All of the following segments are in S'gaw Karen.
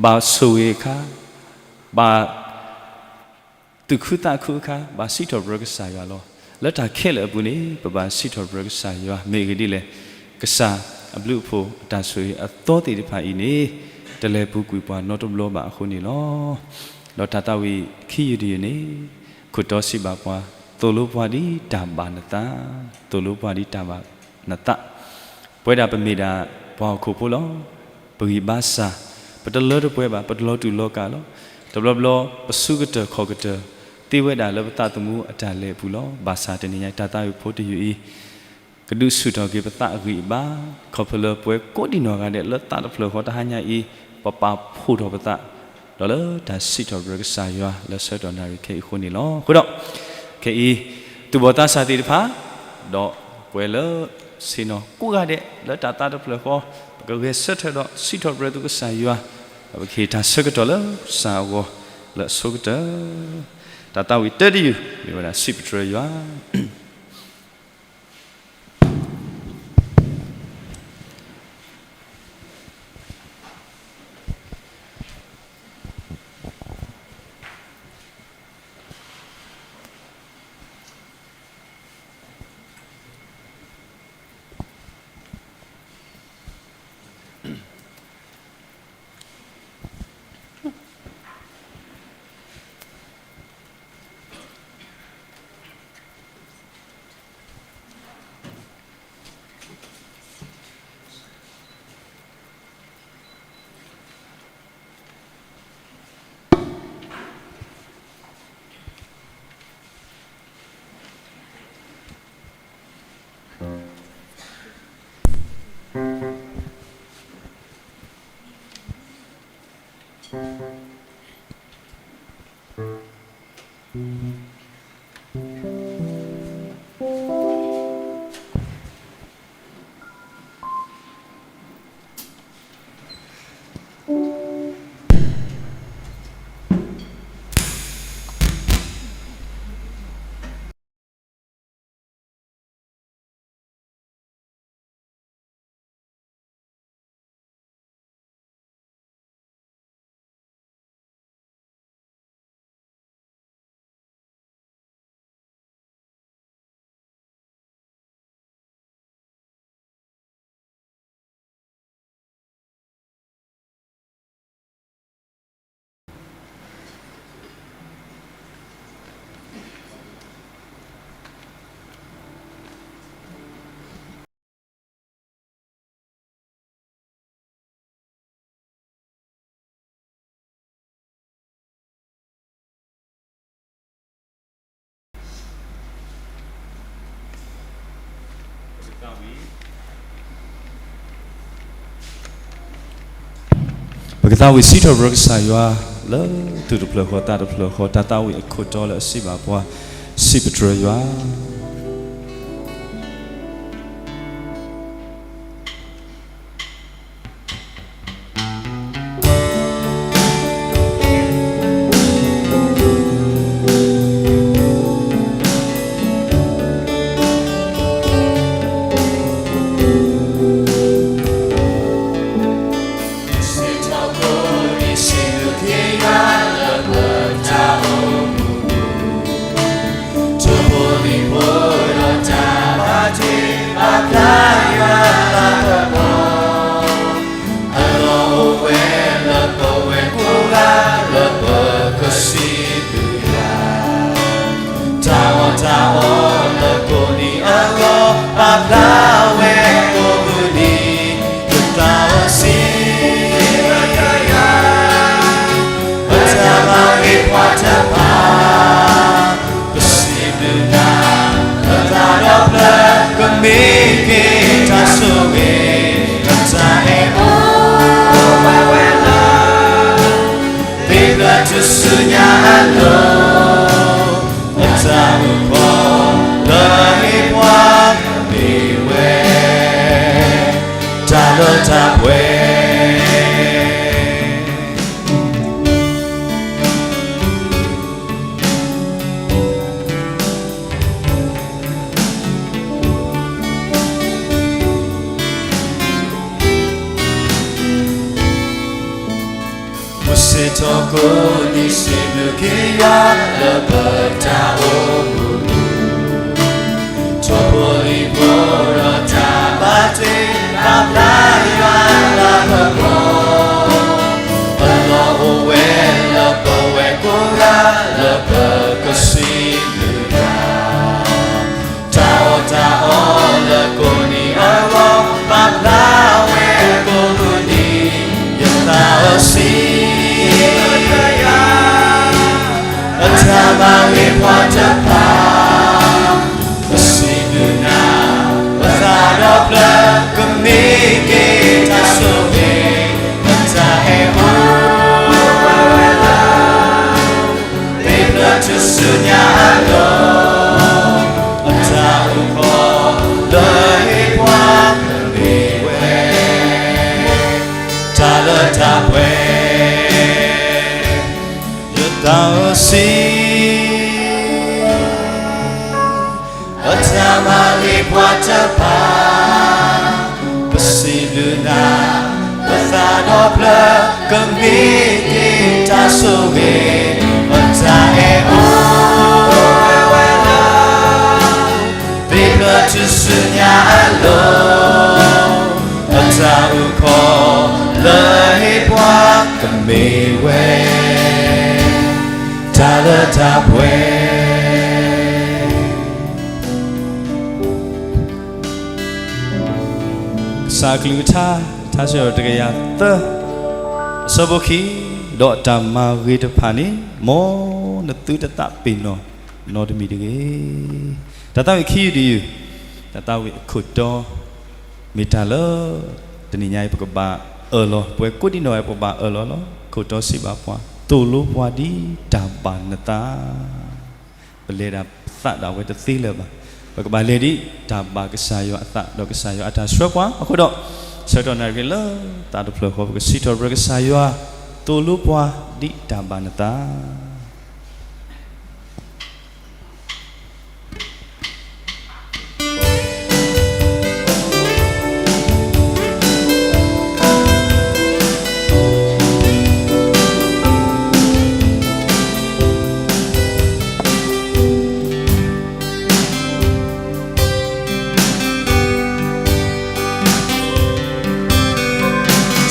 ဘၣ်ဆိၣ်ဂ့ၤအခါ, ဘၣ်သူၣ်ခုသးခုအခါ, ဘၣ်စံးထီၣ်ပတြၢၤကစၢ်ယွၤလီၤ. လၢတၢ်ခဲလၢာ်အပူၤန့ၣ် ပဘၣ်စံးထီၣ်ပတြၢၤကစၢ်ယွၤ မ့ၢ်အဂ့ၢ်ဒ်လဲၣ်, ကစၢ်အဘျုးအဖှိၣ်အတၢ်ဆိၣ်ဂ့ၤအသီသ့ၣ်တဖၣ်အံၤန့ၣ် တလဲၤပူၤကွံာ်ပှၤနီတဘျီဘၣ်အဃိန့ၣ်လီၤ. ဒီးတၢ်သးဝံၣ်ခံယုၢ်တယုၢ်န့ၣ် ခိၣ်တီစံးဘၣ်ပှၤ, သိၣ်လိပှၤဒ်တၢ်ဘၣ်နသး, သိၣ်လိပှၤဒ်တၢ်ဘၣ်နသး ပဝဲဒၣ်ပမ့ၢ်ဒၣ်ပှၤဟီၣ်ခိၣ်ဖိလီၤ. ပဂံၢ်ဘါစၢ်, ပတလၢတပှဲၤဘၣ်, ပတလီၤတူာ်လီၤကာ်လီၤ. တဘျီဘျီ ပဆူကတၢၢ်ခီၣ်ကတၢၢ် သ့ဝဲဒၣ်လၢပသးသမူအတၢ်လဲၤအပူၤလီၤ. ဘၣ်ဆၣ်တနံၤညါ တၢ်သးဝံၣ်ဖိတယုၢ်အံၤ ကဒုးဆူၣ်ထီၣ်က့ၤပသးအဂံၢ်အဘါ, ခီဖျိလၢပဝဲကိးဒံနီၢ်ဂၤဒဲးလၢသးတဖျၢၣ်ဃီတဟါညါအံၤ ပပာ်ဖှိၣ်ထီၣ်ပသး ဒီးလၢတၢ်စံးထီၣ်ပတြၢၤကစၢ်ယွၤလၢဆၢကတီၢ်နၣ်ရံၣ်ခဲအံၤအဃိန့ၣ်လီၤ. အဃိဒီး ခဲအံၤ သူၣ်ဘီၣ်သးစၢ်သ့ၣ်တဖၣ် ဒီးပဝဲလၢဆ့ၣ်နီၤကိးဂၤဒဲး လၢတၢ်သးတဖျၢၣ်ဃီ ပကဂဲၤဆၢထၢၣ်ဒီးစံးထီၣ်ပတြၢၤသုကစၢ်ယွၤ, ဒီးပကဟ့ၣ်တၢ်ဆၢကတီၢ်လၢကစၢ်အဂီၢ်လၢအဆိကတၢၢ်. တၢ်သးဝံၣ်တၢတယုၢ် မ့ၢ်ဝဲဒၣ်စံးပတြၢၤယွၤ ပကသးဝံၣ်စံးထီၣ်ပတြၢၤကစၢ်ယွၤ လၢသူၣ်တဖျၢၣ်ဃီသးတဖျၢၣ်ဃီ တၢ်သးဝံၣ်အခိၣ်တီလၢအစံးဘၣ်ပှၤ စံးပတြၢၤယွၤ. တဖိလံၤဖိဒီးတၢ်ဘၣ်တ့ဘၣ်ဖျါယွၤလၤကပီၤ, အလီၢ်အိၣ်ဝဲလၢပဝဲကိးဂၤလၢပကစံးဘျုးယွၤ, တၢ်အီၣ်တၢ်အီလၢကိးနံၤအဂီၢ် ပာ်ဖျါဝဲကိးမုၢ်နံၤ, ပသးစီဆှံ ပတၢ်ဘၣ်ဂ့ၤပှၤတဖၣ် ပစံးဘျုးနၤ, ပသးဒီဖျၢၣ် ကမ့ၢ်က့ၤတၢ်ဆိၣ်ဂ့ၤ, ပတၢ်အဲၣ်အိၣ်ဝဲလၢ သ့ၣ်ဖျၢၣ်ထူၣ်စုညါအလိၤ, ပတၢ်အုၣ်ကီၤလၢအဟ့ၣ်ပှၤ မ့ၢ်ဝဲ တၢ်လၢတၢ်ပှဲၤ. ကိးနံၤစံးဘျုးက့ၤယွၤလၢပတၢ်အိၣ်မူပူၤ, ထိၣ်ဖိလံၣ်ဖိဒီးတၢ်ဘၣ်တ့ ပာ်ဖျါယွၤလၤကပီၤ, အလီၢ်အိၣ်ဝဲလၢပဝဲကိးဂၤ လၢပကစံးဘျုးယွၤ. တၢ်အီၣ်တၢ်အီလၢကိးနံၤအဂီၢ် ပာ်ဖျါဝဲကိးမုၢ်နံၤ, ယသးစီဆှံ အတၢ်မၤဂ့ၤပှၤတဖၣ်, ပစံးဘျုးနၤ, ပသးဒီဖျၢၣ် ကမ့ၢ်က့ၤတၢ်ဆိၣ်ဂ့ၤ, အတၢ်အဲၣ်အိၣ်ဝဲလၢ သ့ၣ်ဖျၢၣ်ထူၣ်စုညါအလီၢ်, အတၢ်အုၣ်ကီၤလၢဟ့ၣ်ပှၤ ကမ့ၢ်ဝဲ တၢ်လၢတၢ်ပှဲၤ, ယသးစီဆှံ အတၢ်မၤဂ့ၤပှၤတဖၣ်, ပစံးဘျုးနၤ, ပသးဒီဖျၢၣ် ကမ့ၢ်က့ၤတၢ်ဆိၣ်ဂ့ၤ, အတၢ်အဲၣ်အိၣ်ဝဲလၢ သ့ၣ်ဖျၢၣ်ထူၣ်စုညါအလီၢ်, အတၢ်အုၣ်ကီၤလၢဟ့ၣ်ပှၤ ကမ့ၢ်ဝဲ တၢ်လၢတၢ်ပှဲၤ. ကစၢ်အကလုၢ်ကထါ, ထါစံးထီၣ်ပတြၢၤ တကယၤသၢ, အဆၢဖိခံ, ဒီးတၢ်မၤဂ့ၤတဖၣ်န့ၣ် မ်နသုတသးပ့ၤနီၣ်နီတမံၤတဂ့ၤ. တၢ်သးဝံၣ်ခံယုၢ်တယုၢ်, တၢ်သးဝံၣ်အခိၣ်တီ မ့ၢ်တၢ်လၢ တနံၤညါအံၤ ပကဘၣ်အၢၣ်လီၤ, ပဝဲကိးဒံနီၢ်ဂၤ ပကဘၣ်အၢၣ်လီၤလီၤ. ခိၣ်တီစံးဘၣ်ပှၤ, သိၣ်လိပှၤဒ်တၢ်ဘၣ်နသး ပလဲၤဒၣ်သးဒၣ်ဝဲတသ့လၢၤဘၣ်. ပကဘၣ်လဲၤဒ်တၢ်ဘၣ်ကစၢ်ယွၤအသး ဒီးကစၢ်ယွၤအတၢ်ဆှၢပှၤ. အဃိဒီး ဆၢကတီၢ်နၣ်ရံၣ်လၢသးတဖျၢၣ်ဃီ ပကစံးထီၣ်ပတြၢၤကစၢ်ယွၤ, သိၣ်လိပှၤဒ်တၢ်ဘၣ်နသး.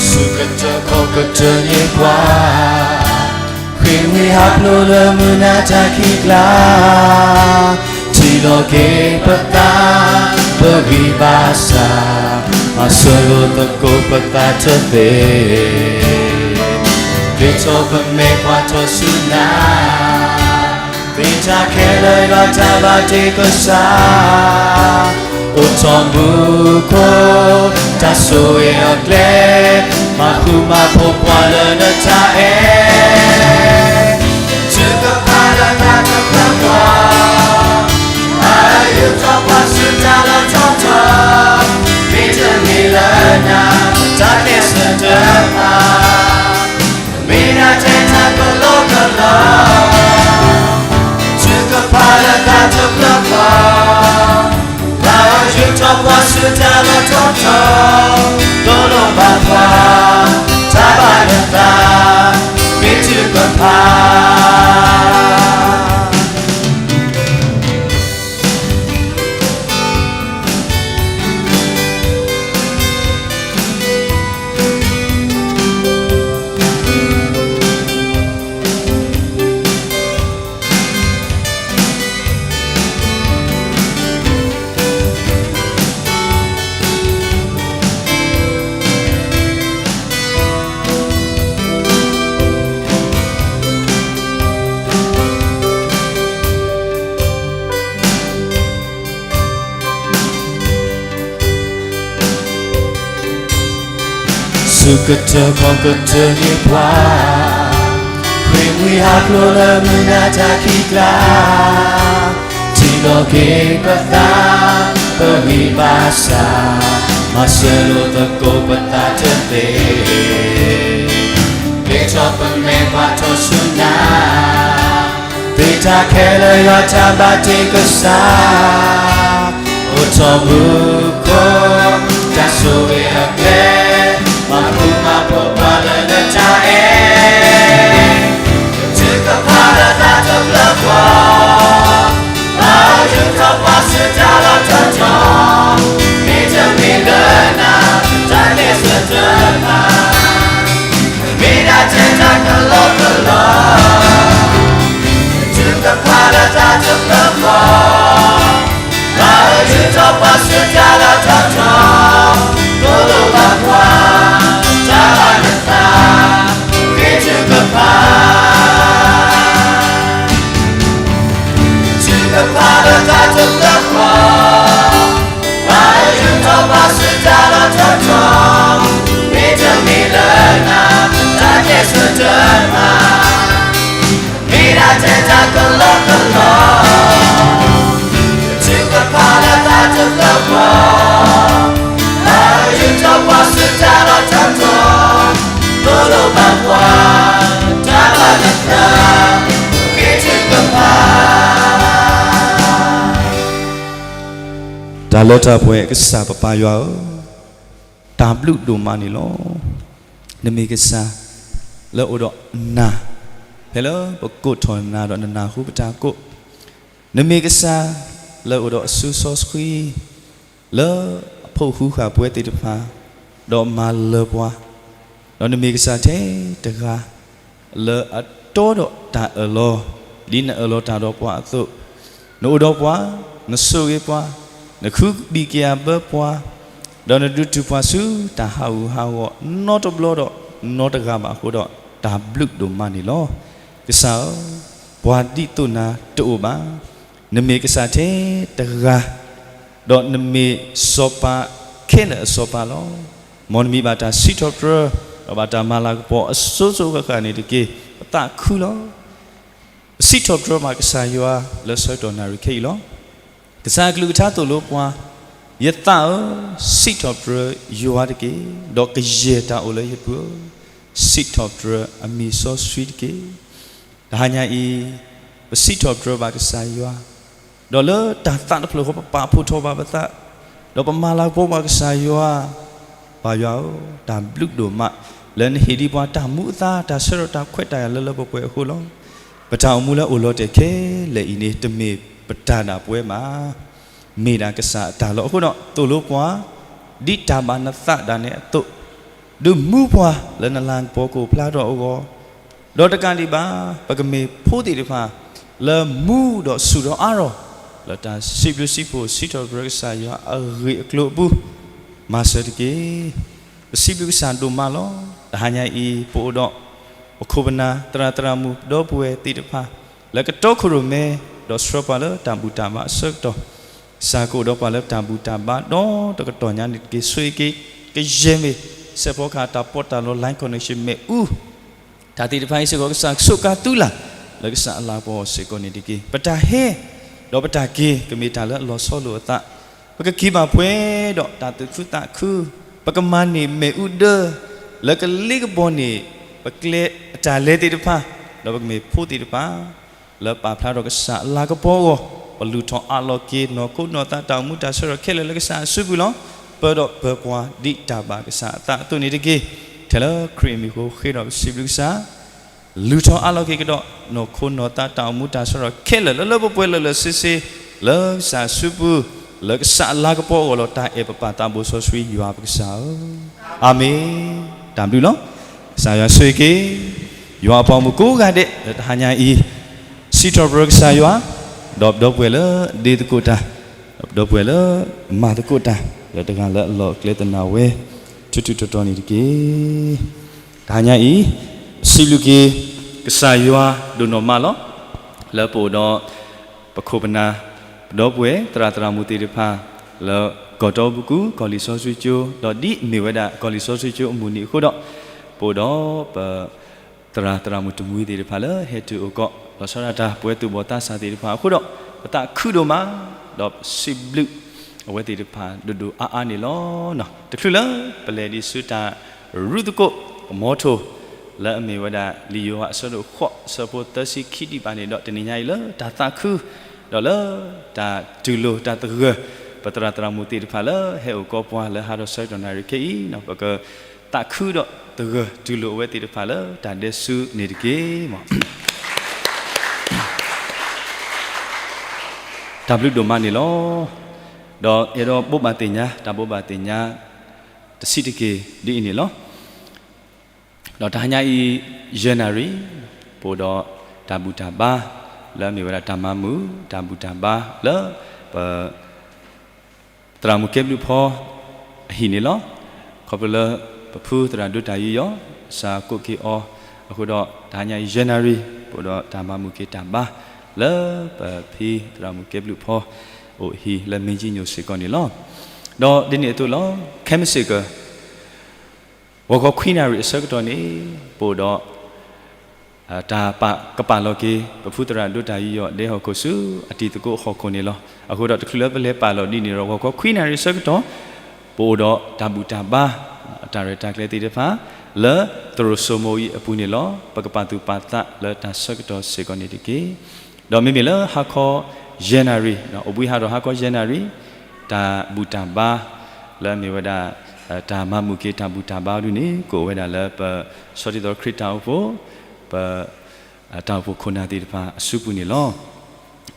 ဆူကတၢၢ်ခီၣ်ကတၢၢ်န့ၣ်ပှၤ, ဃ့ဝံဟးဖျိးလၢမုၢ်နၤတၢ်ခံးကျါ, ထံၣ်လီၤက့ၤပသး ပဂံၢ်ဘါစၢ်, မၤစၢၤလိာ်သကိးပသးတသ့, က့ၤထီၣ်ပမဲာ်ကွၢ်ထီၣ်ဆူနၤ, သ့တၢ်ခဲလၢာ်ယွၤတၢ်ဘၣ်တ့ကစၢ်, အိၣ်ထီၣ်မူခိၣ် တၢ်ဆိၣ်ဂ့ၤအကျဲ, မၤဃူမၤဖိးပှၤလၢနတၢ်အဲၣ်, ထုကဖၣ်လၢသးတဖျၢၣ်ဃီ, အယူးထီၣ်ပှၤဆူတၢ်လီၢ်ထီထီ, မ့တမ့ၢ်လၢနၤ တၢ်ကျဲးစၢးတဖၣ် မ့ၢ်နၤထဲတၢ်ကလီကလီ, ထုကဖၣ်လၢသးတဖျၢၣ်ဃီ, ပာ်အီၤယူးထီၣ်ပှၤဆူတၢ်လီၢ်ထီထီ, သိၣ်လိဘၣ်ပှၤ တၢ်ဘၣ်နသး မ့ၢ်ထုကဖၣ်. ဆူကတၢၢ်ခီၣ်ကတၢၢ်န့ၣ်ပှၤ, ဃ့ဝံဟးဖျိးလၢမုၢ်နၤတၢ်ခံးကျါ, ထံၣ်လီၤက့ၤပသး ပဂံၢ်ဘါစၢ်, မၤစၢၤလိာ်သကိးပသးတသ့, က့ၤထီၣ်ပမဲာ်ကွၢ်ထီၣ်ဆူနၤ, သ့တၢ်ခဲလၢာ်ယွၤတၢ်ဘၣ်တ့ကစၢ်, အိၣ်ထီၣ်မူခိၣ် တၢ်ဆိၣ်ဂ့ၤအကျဲ, မၤဃူမၤဖိးပှၤလၢနတၢ်အဲၣ် တၢ်လၢတၢ်တဖျၢၣ်ဃီ, ဘၣ်အၢယူၢ်ထီၣ်ပှၤဆူတၢ်လီၢ်ထီၣ်ထီ, သိၣ်လိဘၣ်ပှၤ, တၢ်ဘၣ်နသး, ဃ့ထုကဖၣ်, ထုကဖၣ်လၢတၢ်တဖျၢၣ်ဃီ, ဘၣ်အၢယူၢ်ထီၣ်ပှၤဆူတၢ်လီၢ်ထီၣ်ထီ, မ့တမ့ၢ်လၢနၤ, တၢ်ကဲဆၢတမၤ မ့ၢ်ဒၣ်ထဲတၢ်ကလီကလီ, ထုကဖၣ်လၢတၢ်တဖျၢၣ်ဃီ, ဘၣ်အၢယူၢ်ထီၣ်ပှၤဆူတၢ်လီၢ်ထီၣ်ထီ, သိၣ်လိဘၣ်ပှၤ, တၢ်ဘၣ်နသး, ဃ့ထုကဖၣ်. တၢ်လၢတၢ်ပှဲၤကစၢ်ပပၢ်ယွၤဧၢ, တၢ်ဘျုးဒိၣ်မးန့ၣ်လီၤ. နမ့ၢ်ကစၢ်လၢအိၣ်ဒီးနၤ, ဖဲလၢပကိးထီၣ်နၤဒီးနနၢ်ဟူပတၢ်ကိး, နမ့ၢ်ကစၢ်လၢအိၣ်ဒီးအစိၤစီဆှံ လၢအဖိးဃူဃာ်ပဝဲသ့ၣ်တဖၣ်, ဒီးမၤလၢပှၤ, ဒီးနမ့ၢ်ကစၢ်ထဲတဂၤ လၢအတီဒီးတၢ်အၢၣ်လီၤ, ဒ်နအၢၣ်လီၤတၢ်ဒီးပှၤအသိး, နအိၣ်ဒီးပှၤ, နဆိၣ်ဂ့ၤပှၤ, နဃုဘံၣ်ကယၤဘၢပှၤ, ဒီးနဒုးတုၤပှၤဆူတၢ်ဟးဂူာ်ဟးဂီၤ နီတဘျီဒီးနီတဂၤဘၣ်အဃိဒီး တၢ်ဘျုးဒိၣ်မးန့ၣ်လီၤ. ကစၢ်ဧၢ, ပှၤဒ်သိးနၤတအိၣ်ဘၣ်. နမ့ၢ်ကစၢ်ထဲတဂၤ, ဒီးနမ့ၢ်စီၤပၤခဲလၢာ်အစီၤပၤလီၤ. မ်နမံၤဘၣ်တၢ်စံးထီၣ်ပတြၢၤ, ဒီးဘၣ်တၢ်မၤလၤကပီၤအစိၤစိၤအဃၣ်ဃၣ်န့ၣ်တက့ၢ်. ပသးခုလီၤ. ပစံးထီၣ်ပတြၢၤဘၣ်ကစၢ်ယွၤလၢဆၢကတီၢ်နၣ်ရံၣ်ခဲအံၤလီၤ. ကစၢ်အကလုၢ်ကထါသိၣ်လိပှၤ, ယသးဧၢ, စံးထီၣ်ပတြၢၤယွၤတက့ၢ်, ဒီးကယဲၢ်တၢ်အိၣ်လၢယပူၤဧၢ, စံးထီၣ်ပတြၢၤအမံၤစီဆှံတက့ၢ်. တဟါညါအံၤ, ပစံးထီၣ်ပတြၢၤဘၣ်ကစၢ်ယွၤ, ဒီးလၢတၢ်သးတဖျၢၣ်ဃီပပာ်ဖှိၣ်ထီၣ်ဘၣ်ပသး, ဒီးပမၤလၤကပီၤဘၣ်ကစၢ်ယွၤ, ပၢ်ယွၤဧၢ, တၢ်ဘျုးဒိၣ်မး လၢနဟ့ၣ်ဒံးပှၤတၢ်မူအသါ တၢ်ဆၢထၢၣ်တၢ်ခွဲးတၢ်ယာ်လၢလၢပှဲၤပှဲၤအဃိလီၤ. ပတၢ်အိၣ်မူလၢအိၣ်လီၤတဲာ်ခဲလၢာ်အံၤန့ၣ် တမ့ၢ်ပတၢ်ဒၣ်ပဝဲဘၣ်. မ့ၢ်ဒၣ်ကစၢ်အတၢ်လီၤ. အဃိဒီး သိၣ်လိပှၤ ဒ်တၢ်ဘၣ်နသးဒၣ်နဲအသိး, ဒုးမူပှၤလၢနလၤကပီၤကအိၣ်ဖျါထီၣ်အဂီၢ်, ဒီးတကးဒံးဘၣ် ပကမ့ၢ်ဖိသ့ၣ်တဖၣ် လၢမူဒီးဆူၣ်ထီၣ်အါထီၣ် လၢတၢ်စံးဘျုးစံးဖှိၣ်စံးထီၣ်ပတြၢၤကစၢ်ယွၤအဂ့ၢ်အကျိၤအပူၤ, မၤစၢၤတက့ၢ်. ပစံးဘျုးကစၢ်ဒိၣ်မးလီၤ. တဟါညါအံၤ ပအိၣ်ဒီး ပခိၣ်ပနၢ် သရၣ်သရၣ်မုၣ် ဒီပုၢ်ဝဲၢ်သ့ၣ်တဖၣ် လၢကတီခိၣ်ရိၣ်မဲ ဒီးဆှၢပှၤလၢတၢ်ဘူၣ်တၢ်ဘါအဆၢကတီၢ်, ကစၢ်ကအိၣ်ဒီးပှၤလၢတၢ်ဘူၣ်တၢ်ဘါဒီတကတီၢ်ညါန့ၣ်တက့ၢ်. ဆိၣ်ဂ့ၤက့ၤ ကယဲၢ်မ့ၢ် စဲးဖီကဟၣ် တၢ်ပီးတၢ်လီ line connection မ့ၣ်အူ တၢ်သ့ၣ်တဖၣ်အံၤစ့ၢ်ကီး ကစၢ်ကဆိးကါသူလၢ် လၢကစၢ်အလၤကပီၤစ့ၢ်ကီးန့ၣ်တက့ၢ်. ပတၢ်ဟဲ ဒီးပတၢ်က့ၤ ကမ့ၢ်တၢ်လၢအလီၤဆီလိာ်အသး, ပကက့ၤဘၣ်ပှဲၤဒီးတၢ်သူၣ်ခုသးခု, ပကမၤန့ၢ်မ့ၣ်အူဒၢ လၢကလ့ကဘီန့ၢ် ပကျဲအတၢ်လဲၤသ့ၣ်တဖၣ်, ဒီးပကမ့ၢ်ဖိသ့ၣ်တဖၣ် လၢပာ်ဖျါထီၣ်ကစၢ်အလၤကပီၤအဂီၢ်, ပလူၤထီၣ်အးလီၤက့ၤ နီၢ်ခိနီၢ်သးတၢ်အိၣ်မူတၢ်ဆၢထၢၣ်ခဲလၢာ်လၢကစၢ်အစုပူၤလီၤ. ပၢဒီးပၢၤပှၤဒ်တၢ်ဘၣ်ကစၢ်အသးအသိးန့ၣ်တက့ၢ်. ထဲလၢခရံာ်အမံၤအဃိ ဃ့ဒီးပစံးဘျုးကစၢ်, လူၤထီၣ်အးလီၤက့ၤကဒီး နီၢ်ခိနီၢ်သးတၢ်အိၣ်မူတၢ်ဆၢထၢၣ်ခဲလၢာ်လၢလၢပှဲၤပှဲၤလၢာ်လၢာ်ဆ့ဆ့ လၢကစၢ်အစုပူၤ, လၢကစၢ်အလၤကပီၤအဂီၢ်လီၤ. တၢ်အဲၣ်ပပၢ်သးဘိစီဆှံယွၤပကစၢ်ဧၢ, အၤမ့ၣ်. တၢ်ဘျုးလီၤ. ကစၢ်ယွၤဆိၣ်ဂ့ၤက့ၤ ယွၤအပှၤမုၣ်ကိးဂၤဒဲး လၢတဟါညါအံၤ စံးထီၣ်ပတြၢၤကစၢ်ယွၤ, ဒီးပဒီပုၢ်ဝဲၢ်လၢဒ့သကိးတၢ်, ဒီးပဒီပုၢ်ဝဲၢ်လၢမၤသကိးတၢ် လၢတဂၤလၢအလီၢ်အကျဲသနာ်ဝဲ ထူးထူးတီၤတီၤန့ၣ်တက့ၢ်. တဟါညါအံၤ စံးဘျုးက့ၤ ကစၢ်ယွၤဒိၣ်နီၢ်မးလီၤ. လၢပအိၣ်ဒီး ပခိၣ်ပနၢ် ပဒီပုၢ်ဝဲၢ် သရၣ်သရၣ်မုၣ်သ့ၣ်တဖၣ် လၢကီၢ်တီပူၤကူ ကီၢ်လံာ်စီဆှံကၠိ ဒီးဒ်အမ့ၢ်ဝဲဒၣ်ကီၢ်လံာ်စီဆှံကၠိအမုၢ်နံၤအဃိဒီး ပအိၣ်ဒီးပ သရၣ်သရၣ်မုၣ်တမှံၤသ့ၣ်တဖၣ်လၢဟဲတုၤအိၣ်ကီး လီၤဆီဒၣ်တၢ်ပဝဲသူၣ်ဘီၣ်သးစၢ်သ့ၣ်တဖၣ်အဃိဒီး ပသးခုဒိၣ်မး ဒီးစံးဘျုးအဝဲသ့ၣ်တဖၣ်ဒိၣ်ဒိၣ်အါအါန့ၣ်လီၤ. တချုးလၢပလဲၤဒံးဆူတၢ်ရူသကိးကမီၤထိၣ် လၢအမ့ၢ်ဝဲဒၣ်လံာ်ယိၤဟၣ်အဆၢဒိၣ်ဃိး အဆၢဖိသၢဆံခံဒံးဘၣ်န့ၣ်ဒီး တနံၤညါအံၤလၢတၢ်သးခု ဒီးလၢတၢ်တူၢ်လိာ်တၢ်သဂၢၢ် ပသရၣ်သရၣ်မုၣ်သ့ၣ်တဖၣ်လၢဟဲအိၣ်ကီးပှၤလၢဟးထီၣ်ဆၢကတီၢ်နၣ်ရံၣ်ခဲအံၤ ပကသးခုဒီးသဂၢၢ်တူၢ်လိာ်အဝဲသ့ၣ်တဖၣ်လၢတၢ်ဒဲးဆူန့ၣ်တက့ၢ်. တၢ်ဘျုးဒိၣ်မးန့ၣ်လီၤ. ဒီးအဲၣ်ဒိးဘိးဘၣ်သ့ၣ်ညါ တၢ်ဘိးဘၣ်သ့ၣ်ညါ တဆံးတက့ၢ်ဒ်အံၤန့ၣ်လီၤ. ဒီးတဟါညါအံၤ ယဲၢ်နၣ်ရံၣ် ပအိၣ်ဒီးတၢ်ဘူၣ်တၢ်ဘါ လၢအမ့ၢ်ဝဲဒၣ်တၢ်မၤမုာ်တၢ်ဘူၣ်တၢ်ဘါလၢ ပ သရၣ်မုၣ်ကဲဘျုးဖီအဟံၣ်န့ၣ်လီၤ. ခီဖျိလၢ ပဖုသရၣ်ဒိၣ်တၢ်ယူးယီၣ် စးကိးက့ၤအီၤအဃိဒီး တဟါညါအံၤ ယဲၢ်နၣ်ရံၣ် ပအိၣ်ဒီးတၢ်မၤမုာ်က့ၤတၢ်ဘါ လၢပဖံသရၣ်မုၣ်ကဲဘျုးဖီ အိၣ်ဟံၣ်လၢမ့ၢ်ကံညိၣ်စ့ၢ်ကီးန့ၣ်လီၤ. ဒီးဒ်န့ၣ်အသိးလီၤ ခဲမုၢ်ဆ့ၣ်ကီး ဂီၤခီခွံနၣ်ရံၣ်အဆၢကတီၢ်န့ၣ် ပအိၣ်ဒီး တၢ်ပာ်ကပာ်လီၤက့ၤ ပဖုသရၣ်ဒိၣ်တၢ်ယူးယီၣ်ဒဲဟီၣ်ခိၣ်ဆူ အတံၤသကိးဟီၣ်ခိၣ်န့ၣ်လီၤ. အဃိဒီးတချုးလၢပလဲၤပာ်လီၤဒ်န့ၣ်ဒီး ဂီၤခီခွံနၣ်ရံၣ်အဆၢကတီၢ် ပအိၣ်ဒီးတၢ်ဘူၣ်တၢ်ဘါ အတၢ်ရဲၣ်တၢ်ကျဲၤသ့ၣ်တဖၣ် လၢသရိာ်စိမိၤအံၤအပူၤန့ၣ်လီၤ. ပကပာ်သူၣ်ပာ်သးလၢတၢ်ဆၢကတီၢ်စ့ၢ်ကီးန့ၣ်တက့ၢ်. ဒီးမ့မ့ၢ်လၢဟါခီယဲၢ်နၣ်ရံၣ် အိၣ်ဘှံးဟးထီၣ်ဟါခီယဲၢ်နၣ်ရံၣ် တၢ်ဘူၣ်တၢ်ဘါ လၢအမ့ၢ်ဝဲဒၣ် တၢ်မၤမုာ်က့ၤတၢ်ဘူၣ်တၢ်ဘါဒ်န့ၣ် ကအိၣ်ဝဲဒၣ်လၢပဆီၣ်တံၢ်သီခရံာ်တၢ်အိၣ်ဖှိၣ် ပ တၢ်အိၣ်ဖှိၣ်ခိၣ်နၢ်သ့ၣ်တဖၣ်အစုပူၤန့ၣ်လီၤ.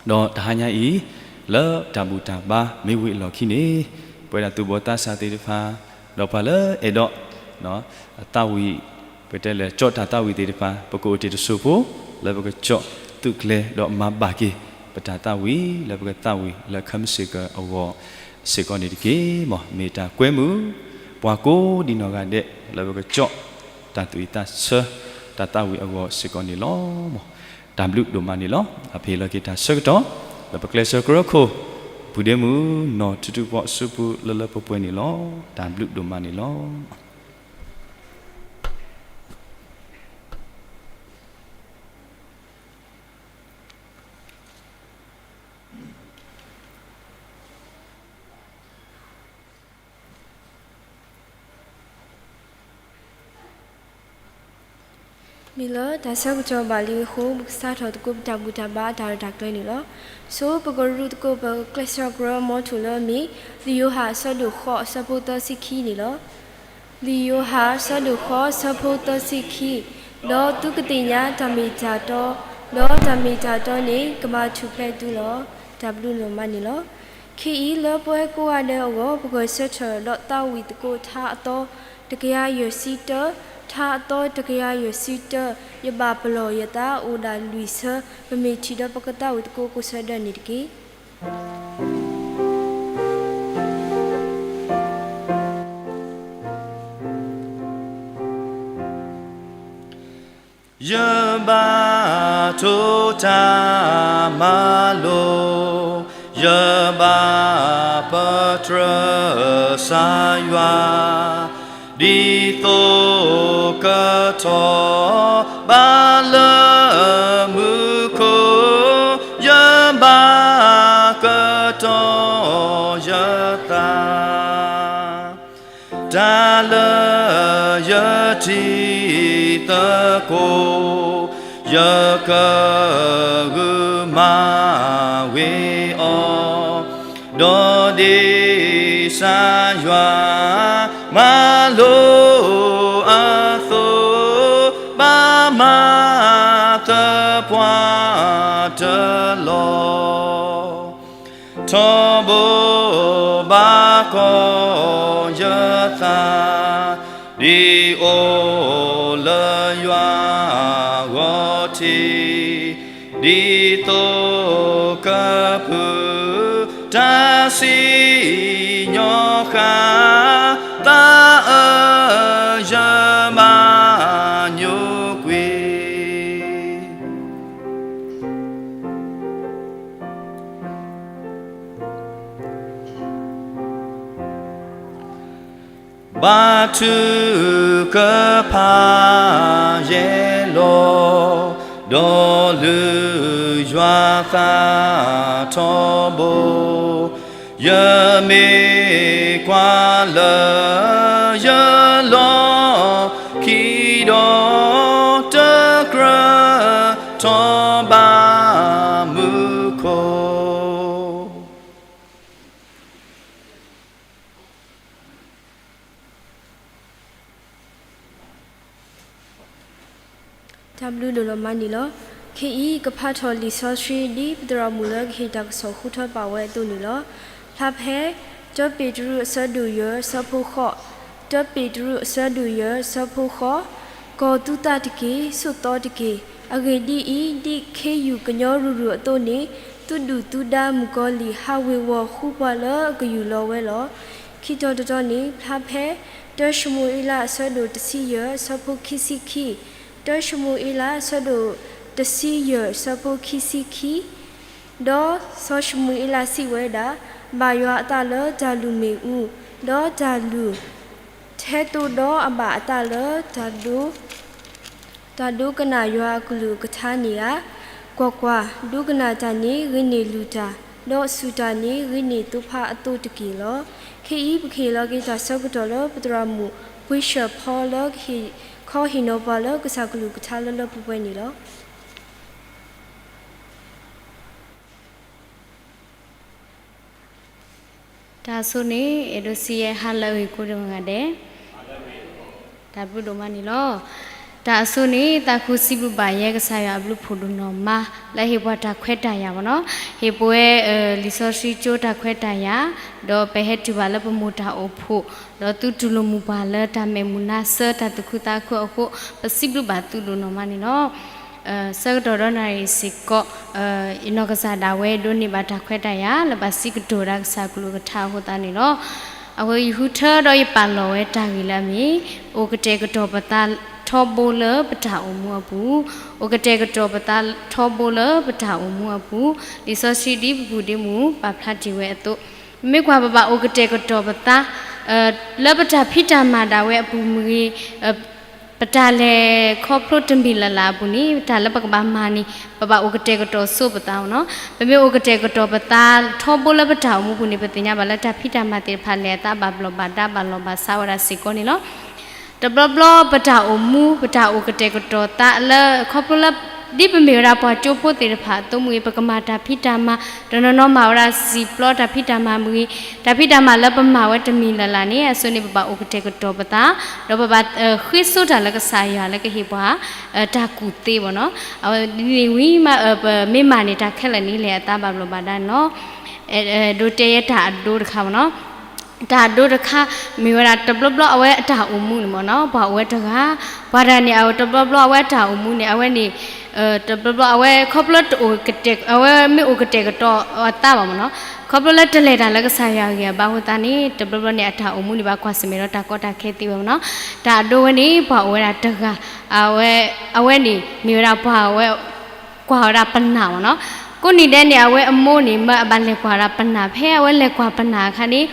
ဒီးတဟါညါအံၤ လၢတၢ်ဘူၣ်တၢ်ဘါမ့ၢ်ဝံၤအလီၢ်ခံန့ၣ် ပဝဲဒၣ်သူၣ်ဘီၣ်သးစၢ်သ့ၣ်တဖၣ် ဒီးပှၤလၢအဲၣ်ဒိး သးဝံၣ် ပတဲလဲၣ် ကၠီၣ်တၢ်သးဝံၣ်သ့ၣ်တဖၣ် ပကအိၣ်တ့ၢ်တစိၢ်ဖိ လၢပကကၠီၣ်သုးကျဲၤဒီးမၤဘၣ်က့ၤ ပတၢ်သးဝံၣ် လၢပကသးဝံၣ်လၢခါမုၢ်ဆ့ၣ်ကီးအဂီၢ်စ့ၢ်ကီးန့ၣ်တက့ၢ်. မ့ၢ်တၢ်ကွဲမုာ် ပှၤကိးဒံးနီၢ်ဂၤဒဲး လၢပကကၠီၣ် တၢ်သူၣ်ဝံၣ်သးဆၢ တၢ်သးဝံၣ်အဂီၢ်စ့ၢ်ကီးန့ၣ်လီၤ. တၢ်ဘျုးဒိၣ်မးန့ၣ်လီၤ. အဖဲအံၤလီၤက့ၤတၢ်ဆၢကတီၢ် လၢပကျဲးစၢးကရၢခိၣ် ပုၢ်ဒ့မုၣ်နီၢ်ထူထူပှၤအစုပူၤလၢလၢပှဲၤပှဲၤန့ၣ်လီၤ. တၢ်ဘျုးဒိၣ်မးန့ၣ်လီၤ. မ့ၢ်လၢတၢ်ဆၢကတီၢ်ဘၣ်လံအဃိ ပကစးထီၣ်သကိးပတၢ်ဘူၣ်တၢ်ဘါအတၢ်ရဲၣ်တၢ်ကျဲၤန့ၣ်လီၤ. ဆိပကရူးသကိးပကျဲးစၢးကရၢမိၤထူၣ်လၢအမ့ၢ် လံာ်ယိၤဟၣ်အဆၢဒိၣ်ဃိးအဆၢဖိသၢဆံခံန့ၣ်လီၤ. လံာ်ယိၤဟၣ်အဆၢဒိၣ်ဃိးအဆၢဖိသၢဆံခံ, ဒီးသုကသ့ၣ်ညါတၢ်မ့ၢ်တၢ်တီ, ဒီးတၢ်မ့ၢ်တၢ်တီန့ၣ် ကဘၣ်ထူၣ်ဖျဲးသုလီၤ. တၢ်ဘျုးဒိၣ်မးန့ၣ်လီၤ. ခဲအံၤလၢပှၤကိးဂၤဒဲးအဂီၢ် ပဂဲၤဆၢထၢၣ်ဒီးသးဝံၣ်သကိးထါအသီ တကယၤယဲၢ်ဆံတၢ, ထါအသီတကယၤယဲၢ်ဆံတၢ, ယဘၣ်ပလီၢ်ယသးအိၣ်ဒၣ်လွံၢ်ဆၢ, ပမ့ၢ်ထံၣ်ဒီးပကသးဝံၣ်သကိးကိးဆၢဒၢန့ၣ်တက့ၢ်. ယဘၣ်တိၢ်တၢ်မၤလိာ်, ယဘၣ်ပတြၢၤကစၢ်ယွၤ, ဒ်သိးကထီၣ်ဘၣ်လၢမူခိၣ်, ယဘၣ်ကတီၤယသး တၢ်လၢယထံၣ်သကိး, ယကဂုာ်မၤဝဲအီၤ, ဒီးဒ်ကစၢ်ယွၤမၤလိာ်အသိး, ဘၣ်မၤသပှၢ်တလီၢ် ထီဘိဘၣ်ကီၢ်ယသး, ဒ်အိၣ်လၢယွၤဂီၢ်ထံး, ဒ်သိးကဖုတၢ်စံၣ်ညီၣ်ဃာ်, သးအၢယဘၣ်ညိကွံာ် ဘါထုကဖၣ်ယဲၢ်လီၤ, ဒီးလုၢ်ယွၤသးထီဘိ, ယမ့ၢ်ကွၢ်လၢယလီၢ်ခံဒီး, တကြၢးထီၣ်ဘၣ်မူခိၣ် တၢ်ဘျုးဒိၣ်လီၤမးန့ၣ်လီၤ. ခဲအံၤကဖးထီၣ်လံာ်စီဆှံ ဒ်ပသရၣ်မုၣ်လၢကဟ့ၣ်တၢ်ကစီၣ်ဃုထၢပာ်ဝဲအသိးန့ၣ်လီၤ. ဖျါဖဲ တၢပ့းတရူးအဆၢဒိၣ်ယဲၢ်အဆၢဖိဃိး, တၢပ့းတရူးအဆၢဒိၣ်ယဲၢ်အဆၢဖိဃိး, ကီၤသူသးတက့ၢ်, ဆိးသီတက့ၢ်. အဂ့ၢ်ဒ်အံၤ, ဒ်ခ့ယုၢ်ကညီရူၤရူၤအသိးန့ၣ်, သုဒုၣ်သုဒါမုၣ်ကီၤလံၢ် ဟးဝ့ၤဝီၤဃူပှၤလၢအကယူၢ်လီၤဝဲလီၤ. ခံတီၤတတီၤန့ၣ် ဖျါဖဲ တၢၡမူၤအ့လး အဆၢဒိၣ်တဆံယဲၢ် အဆၢဖိခံဆံခံ, တၢၡမူၤအ့လး အဆၢဒိၣ်တဆံယဲၢ် အဆၢဖိခံဆံခံ, ဒီးစီၤၡမူၤအ့လးစံးဝဲဒၣ်, ဘၣ်ယွၤအသးလၢတၢ်လုၢ်မ့ၣ်အူ, ဒီးတၢ်လုၢ် ထဲသိးဒီးအဘၣ်အသးလၢ တၢ်ဒိကနၣ်ယွၤအကလုၢ်အကထါန့ၣ်ဧါ. ကွၢ်ကွၢ်, ဒိကနၣ်တၢ်န့ၣ်ဂ့ၤန့ၢ်လုၢ်တၢ်, ဒီးစူၢ်တၢ်န့ၣ်ဂ့ၤန့ၢ်သိဖါအသိတက့ၢ်လီၤ. ခဲအံၤ ပကဟ့ၣ်လီၤက့ၤတၢ်ဆၢကတီၢ်လၢပသရၣ်မုၣ် ဝ့ၡၢၣ်ဖီ လၢကဟ့ၣ်ခီဟ့ၣ်နီၤပှၤလၢကစၢ်ကလုၢ်ကထါလၢလၢပှဲၤပှဲၤန့ၣ်လီၤ. တၢ်အဆိန့ၣ် အဲၣ်ဒိးစံးယဲဟါလၢအဂ့ၤကိးဂၤဒဲး, တၢ်ဘျုးဒိၣ်မးန့ၣ်လီၤ. တၢ်အဆိန့ၣ် သးခုစံးဘျုးဘၣ်ယဲကစၢ်ယွၤအဘျုးဖှိၣ်ဒိၣ်နီၢ်မး လၢဟ့ၣ်ပှၤတၢ်ခွဲးတၢ်ယာ်ဘၣ်နီၤ, ဟ့ၣ်ပဝဲ လံာ်စီဆှံကၠိတၢ်ခွဲးတၢ်ယာ်, ဒီးပဟဲတုၤဘၣ်လၢပမိၢ်တၢ်အိၣ်ဖှိၣ်, ဒီးသုတူၢ်လိာ်မုာ်ပှၤလၢတၢ်မဲာ်မုာ်နါစၢၤ တၢ်သူၣ်ခုသးခုအဃိ, ပစံးဘျုးဘၣ်သုဒိၣ်နီၢ်မးန့ၣ်လီၤ. ဆၢကတီၢ်ဒီးနၣ်ရံၣ်စ့ၢ်ကီး ယနီၢ်ကစၢ်ဒၣ်ဝဲဒိးန့ၢ်ဘၣ်တၢ်ခွဲးတၢ်ယာ် လၢဘၣ်စံးကတိၤဒၣ်ကစၢ်ကလုၢ်ကထါအဃိသတးန့ၣ်လီၤ. အဃိယဃုထၢဒီးယပာ်လီၤဝဲတၢ်ဂ့ၢ်လၢအမ့ၢ် အိၣ်ကတဲာ်ကတီၤပသးထီဘိလၢပတၢ်အိၣ်မူအပူၤ, အိၣ်ကတဲာ်ကတီၤပသးထီဘိလၢပတၢ်အိၣ်မူအပူၤ, လံာ်စီဆှံဒ်ပပူၤဒ့မူပာ်ဖျါတ့ၢ်ဝဲအသိး, မ့ၢ်ကွၢ်ပဘၣ်အိၣ်ကတဲာ်ကတီၤပသး လၢပတၢ်ဖံးတၢ်မၤဒၣ်ဝဲအပူၤမ့ၢ်ဂ့ၤ, ပတၢ်လဲၤခီဖျိတမံၤလၢ်လၢ်အပူၤန့ၣ် တၢ်လၢပကဘၣ်မၤန့ၣ် ပဘၣ်အိၣ်ကတဲာ်ကတီၤဆိပသးနီၤ. ပမ့ၢ်အိၣ်ကတဲာ်ကတီၤပသးထီဘိလၢပတၢ်အိၣ်မူပူၤန့ၣ် ပသ့ၣ်ညါဘၣ်လၢတၢ်ဖံးတၢ်မၤသ့ၣ်တဖၣ်လဲၤအသးဘၣ်ဘျီၣ်ဘၣ်ဒါဘၣ်လီၢ်ဘၣ်စးဝဲဒၣ်စ့ၢ်ကီးန့ၣ်လီၤ. တဘျီဘျီပတၢ်အိၣ်မူ ပတၢ်အိၣ်ကတဲာ်ကတီၤသးလၢ ခီဖျိလၢ ဒ်ပမ့ၢ်ဝဲဒၣ်ပှၤကၠိဖိသ့ၣ်တဖၣ်အသိးမ့ၢ်ဂ့ၤ ပကမၤတၢ်ဖံးတၢ်မၤ တနီၤနီၤမၤဝဲဒၣ်စံာ်ပျီတၢ်ဖံးတၢ်မၤမ့ၢ်ဂ့ၤ, တၢ်ဖံးတၢ်မၤလၢပမၤဝဲတမံၤလၢ်လၢ်န့ၣ် အဆိန့ၣ် ပဘၣ်အိၣ်ကတဲာ်ကတီၤပသး, ဒီးပဘၣ်ဃ့စိတၢ်လၢကစၢ်ယွၤလၢကဟ့ၣ်ပှၤ တၢ်ကူၣ်သ့ဘၣ်နီၤ. အဝဲန့ၣ်ဝံၤမး ပမ့ၢ်မၤန့ၢ်တၢ်ခဲလၢာ်န့ၣ် လဲၤအသးဘၣ်ဘျီၣ်ဘၣ်ဒါန့ၣ်လီၤ. ဒိးတဲယဲတၢ်အဒိတခါဘၣ်နီၤ. တၢ်အဒိတခါ မ့ၢ်ဝဲဒၣ်တဘျီဘျီအဝဲအတၢ်အိၣ်မူန့ၣ်မ့ၢ်နီၤ ပှၤအိၣ်ဝဲတဂၤ, ပှၤတဂၤန့ၣ် အဝဲတဘျီဘျီအဝဲအတၢ်အိၣ်မူန့ၣ် အဝဲန့ၣ် တဘျီဘျီအဝဲခီဖျိတအိၣ်ကတဲာ် အဝဲမ့ၢ်အိၣ်ကတဲာ်ကတီၤအသးဘၣ်မ့ၢ်နီၤ, ခီဖျိလၢတလဲၤတၢ်လၢကစၢ်ယွၤအဂံၢ်အဘါအဃိသတးန့ၣ် တဘျီဘျီန့ၣ် အတၢ်အိၣ်မူန့ၣ်ဘၣ်ကွၢ်ဆၢၣ်မဲာ်ဒီးတၢ်ကီတၢ်ခဲသ့ဝဲမ့ၢ်နီၤ. တၢ်အဒိဝဲန့ၣ် ပှၤအိၣ်ဝဲဒၣ်တဂၤ, အဝဲန့ၣ် မ့ၢ်ဝဲဒၣ်ပှၤဝဲ ကွၢ်ဝဲဒၣ်ပနၢ်မ့ၢ်နီၤ. ကိးနံၤဒဲးန့ၣ် အဝဲအမိၢ်န့ၣ် မၢအဘၣ်လဲၤကွၢ်ဝဲဒၣ်ပနၢ် ဖဲအဝဲလဲၤကွၢ်ပနၢ်အခါန့ၣ်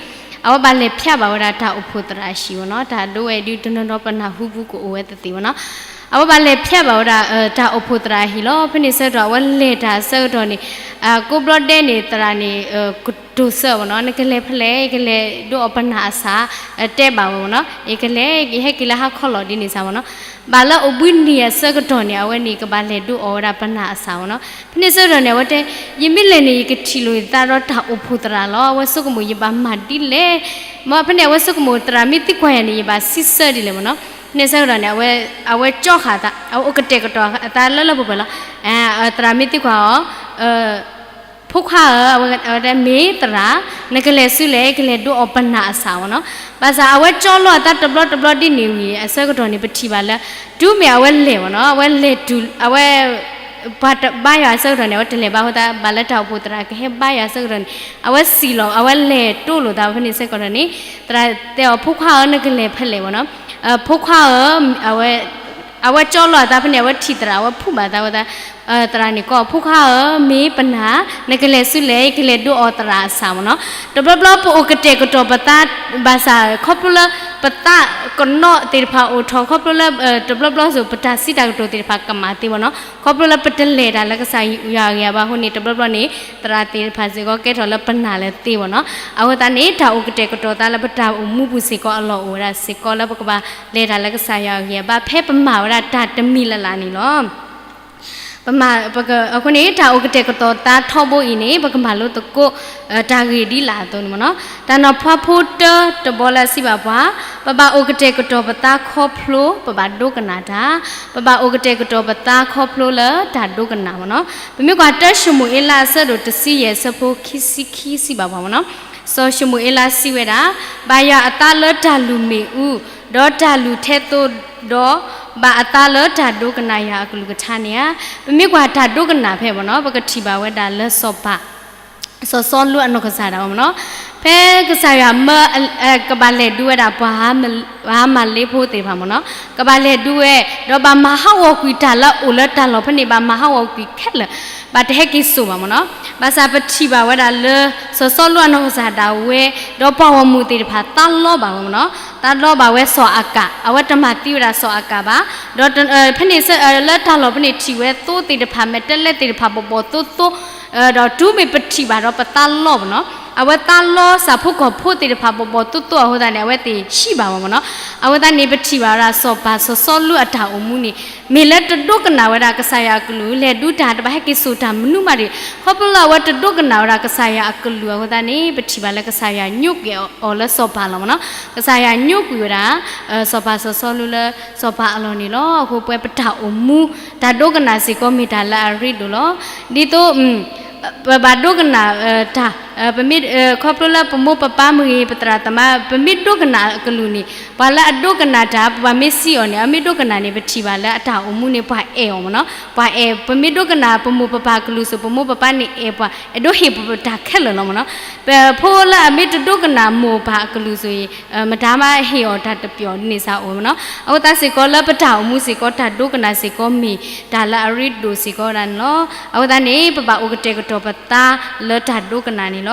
အဝဲဘၣ်လဲၤဖျါဘၣ်ဝဲဒၣ်တၢ်အိၣ်ဖှိၣ်သရၣ်အဟံၣ်မ့ၢ်နီၤ. တၢ်အဒိဝဲဒုးတနီၤနီၤပနၢ်ဟူပူၤကအိၣ်ဝဲသ့ၣ်သ့ၣ်မ့ၢ်နီၤ. အဝဲဘၣ်လဲၤဖျါဘၣ်ဝဲဒၣ် တၢ်အိၣ်ဖှိၣ်သရၣ်အဟံၣ်လီၤ. ဖဲန့ၣ်ဆၢကတီၢ် အဝဲလဲၤတၢ်အဆၢကတီၢ်န့ၣ် ကိးဘျီဒဲးန့ၣ် သရၣ်န့ၣ် ကတိၤဆၢမ့ၢ်နီၤ နကလဲၤဖဲလဲၣ် ယကလဲၤဒုးအီၣ်ပနၢ်အစၢ် တဲဘၣ်ဝဲမ့ၢ်နီၤ ယကလဲၤ ယဟဲက့ၤလၢဟါခီလီၤဒ်န့ၣ်စ့ၢ်မ့ၢ်နီၤ. ဘၣ်လၢအိၣ်ဘှံးနံၤအဆၢကတီၢ်န့ၣ် အဝဲန့ၣ်ကဘၣ်လဲၤဒုးအီၣ်ဝဲဒၣ်ပနၢ်အစၢ်မ့ၢ်နီၤ. ဖဲန့ၣ်ဆၢကတီၢ်န့ၣ် အဝဲတဲ ယမ့ၢ်လဲၤန့ၣ် ယကထံၣ်လိာ်သးဒီးတၢ်အိၣ်ဖှိၣ်သရၣ်လီၤ. အဝဲဆိကမိၣ်ယဘၣ်မၤဒ်လဲၣ် မ့ၢ်ဖဲန့ၣ် အဝဲဆိကမိၣ်သရၣ်မ့ၢ်သံကွၢ်ယၤန့ၣ် ယဘၣ်စံးဆၢဒ်လဲၣ်မ့ၢ်နီၤ. ဖဲန့ၣ်ဆၢကတီၢ်န့ၣ် အဝဲ အဝဲကၠီဃာ်သး အဝဲအိၣ်ကတဲာ်ကတီၤအသးလၢလၢပှဲၤပှဲၤလီၤ. သရၣ်မ့ၢ်သံကွၢ်အီၤ ဖိခွါဧၢ, အဝဲတဲမ့ၢ်သရၣ်, နကလဲၤဆူလဲၣ် ယကလဲၤဒုးအီၣ်ပနၢ်အစၢ်မ့ၢ်နီၤ. ဘၣ်ဆၣ်အဝဲကၠီလိာ်အသးတဘျီတဘျီဒ်န့ၣ်ဝံၤ အဆၢကတီၢ်န့ၣ် ပထံၣ်ဘၣ်လၢ တုၤမ့ၢ်အဝဲလဲၤမ့ၢ်နီၤ အဝဲလဲၤတုၤ အဝဲ ပှၤတဘါယွၤအဆၢကတီၢ်န့ၣ် အဝဲတလဲၤဘၣ်အဃိသတး ဘၣ်လၢတၢ်အိၣ်ဖှိၣ်သရၣ်ကဟဲဘါယွၤအဆၢကတီၢ်န့ၣ် အဝဲစံၣ်လီၤ အဝဲလဲၤတိၢ်လိာ်သးဖဲန့ၣ်ဆၢကတီၢ်န့ၣ် သရၣ်တဲအီၤ ဖိခွါဧၢ နကလဲၤဖဲလဲၣ်မ့ၢ်နီၤ. ဖိခွါဧၢ အဝဲ အဝဲကၠီလိာ်အသးဖဲန့ၣ် အဝဲထံၣ်သရၣ် အဝဲဖှူဘၣ်သးဝဲသး သရၣ်န့ၣ်ကိး ဖိခွါဧၢ မ့ၢ်ပနၢ် နကလဲၤဆူလဲၣ် ယကလဲၤဒုးအီၣ်သရၣ်အစၢ်မ့ၢ်နီၤ. တဘျီဘျီပအိၣ်ကတဲာ်ကတီၤပသး ဘၣ်ဆၣ် ခီဖျိလၢပသးကနီၣ်သ့ၣ်တဖၣ်အိၣ်ထီၣ် ခီဖျိလၢ တဘျီဘျီစိၤ ပတၢ်စံးတၢ်ကတိၤသ့ၣ်တဖၣ်ကမၣ်သ့မ့ၢ်နီၤ. ခီဖျိလၢပတလဲၤတၢ်လၢကစၢ်ယွၤအဂံၢ်အဘါအဃိန့ၣ် တဘျီဘျီန့ၣ် သရၣ်သ့ၣ်တဖၣ်စ့ၢ်ကီးကဲထီၣ်လၢပနၢ်လၢသ့မ့ၢ်နီၤ. အဃိသတးန့ၣ် တၢ်အိၣ်ကတဲာ်ကတီၤသးလၢပတၢ်အိၣ်မူပူၤစ့ၢ်ကီးအလီၢ်အိၣ်ဝဲဒၣ်စ့ၢ်ကီးလၢပကဘၣ်လဲၤတၢ်လၢကစၢ်ယွၤအဂံၢ်အဘါ ဖဲပမၤဝဲဒၣ်တၢ်တမံၤလၢ်လၢ်န့ၣ်လီၤ. ပမၤ ပက အဃိန့ၣ် တၢ်အိၣ်ကတဲာ်ကတီၤသးထီဘိအံၤန့ၣ် ပကမၤလိသကိး တၢ်ဂ့ၢ်ဒ်လာ်အသိးန့ၣ်မ့ၢ်နီၤ. တၢ်နီၤဖးဖိတၢတဘီလၢအစံးဘၣ်ပှၤ, ပဘၣ်အိၣ်ကတဲာ်ကတီၤပသးခီဖျိ ပဘၣ်ဒိကနၣ်တၢ်, ပဘၣ်အိၣ်ကတဲာ်ကတီၤပသးခီဖျိလၢတၢ်ဒိကနၣ်မ့ၢ်နီၤ. ပမ့ၢ်ကွၢ်တၢၡမူၤအ့လးအဆၢဒိၣ်တဆံယဲၢ် အဆၢဖိခံဆံခံစံးဘၣ်ပှၤမ့ၢ်နီၤ. စီၤၡမူၤအ့လးစံးဝဲဒၣ်, ဘၣ်ယွၤအသးလၢတၢ်လုၢ်မ့ၣ်အူ, ဒီးတၢ်လုၢ်ထဲသိး ဒီးဘၣ်အသးလၢတၢ်ဒိကနၣ်ယွၤအကလုၢ်ကထါန့ၣ်ဧါ. ပမ့ၢ်ကွၢ်တၢ်ဒိကနၣ်ဖဲမ့ၢ်နီၤ ပကထံၣ်ဘၣ်ဝဲဒၣ်လၢစီၤပၤ စီၤစီလူးအနီၢ်ကစၢ်ဒၣ်ဝဲမ့ၢ်နီၤ, ဖဲကစၢ်ယွၤမၢ ကဘၣ်လဲၤဒုးဝဲဒၣ်ပှၤ ပှၤမၤလ့ဖိသ့ၣ်တဖၣ်မ့ၢ်နီၤ, ကဘၣ်လဲၤဒုးဝဲ, ဒီးဘၣ်မၤဟးဂီၤကွံာ်တၢ်လၢအအိၣ်လၢတၢ်လီၢ်ဖဲန့ၣ် ဘၣ်မၤဟးဂီၤကွံာ်ခဲလၢာ်, ဘၣ်တဟဲက့ၤစိာ်ဘၣ်မ့ၢ်နီၤ. ဘၣ်ဆၣ်ပထံၣ်ဘၣ်ဝဲဒၣ်လၢ စီၤစီလူးအနီၢ်ကစၢ်ဒၣ်ဝဲ ဒီးပှၤဂီၢ်မုၢ်သ့ၣ်တဖၣ်သးလီဘၣ်ဝဲမ့ၢ်နီၤ, သးလီဘၣ်ဝဲစီၤအၤကၣ်, အဝဲတမၤသံဝဲဒၣ်စီၤအၤကၣ်ဘၣ်, ဒီးဖဲန့ၣ် လၢတၢ်လီၢ်ဖဲန့ၣ်ထံၣ်ဝဲသိသ့ၣ်တဖၣ် မဲာ်တဲးလဲးသ့ၣ်တဖၣ် ဘီၣ်ဘီၣ်သိသိ ဒီးတုၤမ့ၢ်ပထံၣ်ဘၣ်ဒီးပသးလီမ့ၢ်နီၤ, အဝဲသးလီစၢ်ဖိကီၢ်ဖိသ့ၣ်တဖၣ် ဘီၣ်ဘီၣ်သိသိအဃိသတးန့ၣ် အဝဲသ့ၣ်ဟံးဘၣ်ဝဲမ့ၢ်နီၤ. အဃိသတးန့ၣ် ပထံၣ်ဘၣ်ဝဲဒၣ်စီၤပၤစီၤစီလူးအတၢ်အိၣ်မူန့ၣ် မ့ၢ်လၢတဒိကနၣ်ဝဲဒၣ်ကစၢ်ယွၤအကလုၢ် လဲၤဒုးတၢ် တဘၣ်ဟဲက့ၤစိာ်တၢ်မနုၤမးတဂ့ၤ, ခီဖျိလၢအဝဲတဒိကနၣ်ဝဲဒၣ်ကစၢ်ယွၤအကလုၢ်အဃိသတးန့ၣ် ပထံၣ်ဘၣ်လၢကစၢ်ယွၤညိကွံာ်အီၤလၢစီၤပၤလီၤမ့ၢ်နီၤ, ကစၢ်ယွၤညိကွံာ်ဝဲဒၣ် စီၤပၤစီၤစီလူးလၢစီၤပၤအလီၢ်န့ၣ်လီၤ. အဃိပဝဲပတၢ်အိၣ်မူ တၢ်ဒိကနၣ်စ့ၢ်ကီးမ့ၢ်တၢ်လၢအရ့ဒိၣ်လီၤ. ဒ်သိး ပဘၣ်ဒိကနၣ်တၢ် ပမ့ၢ် ခီဖျိလၢပမိၢ်ပပၢ်မ့ၢ်ဂ့ၤ ပသရၣ်သမါ ပမ့ၢ်ဒိကနၣ်အကလုၢ်န့ၣ် ပှၤလၢအဒိကနၣ်တၢ် ပှၤမ့ၢ်စံးအီၤန့ၣ် အမ့ၢ်ဒိကနၣ်န့ၣ် ပထံၣ်ဘၣ်လၢအတၢ်အိၣ်မူန့ၣ် ပှၤအဲၣ်အီၤမ့ၢ်နီၤ, ပှၤအဲၣ် ပမ့ၢ်ဒိကနၣ်ပမိၢ်ပပၢ်အကလုၢ်စိၤ ပမိၢ်ပပၢ်န့ၣ်အဲၣ်ပှၤ အဲၣ်ဒိးဟ့ၣ်ပှၤတၢ်ခဲလၢာ်လီၤမ့ၢ်နီၤ. ပဖိလၢအမ့ၢ်တဒိကနၣ်မိၢ်ပၢ်အကလုၢ်စိၤအံၤ မတၤမးဟ့ၣ်အီၤတၢ်တပျီၤန့ၣ်စ့ၢ်အိၣ်မ့ၢ်နီၤ. အဃိသတးစ့ၢ်ကီးလၢပတၢ်အိၣ်မူစ့ၢ်ကီး တၢ်ဒိကနၣ်စ့ၢ်ကီးမ့ၢ်တၢ်လၢအရ့ဒိၣ်စ့ၢ်ကီးဝဲဒၣ်န့ၣ်လီၤ. အဃိသတးန့ၣ် ပဘၣ်အိၣ်ကတဲာ်ကတီၤပသးလၢတၢ်ဒိကနၣ်န့ၣ်လီၤ.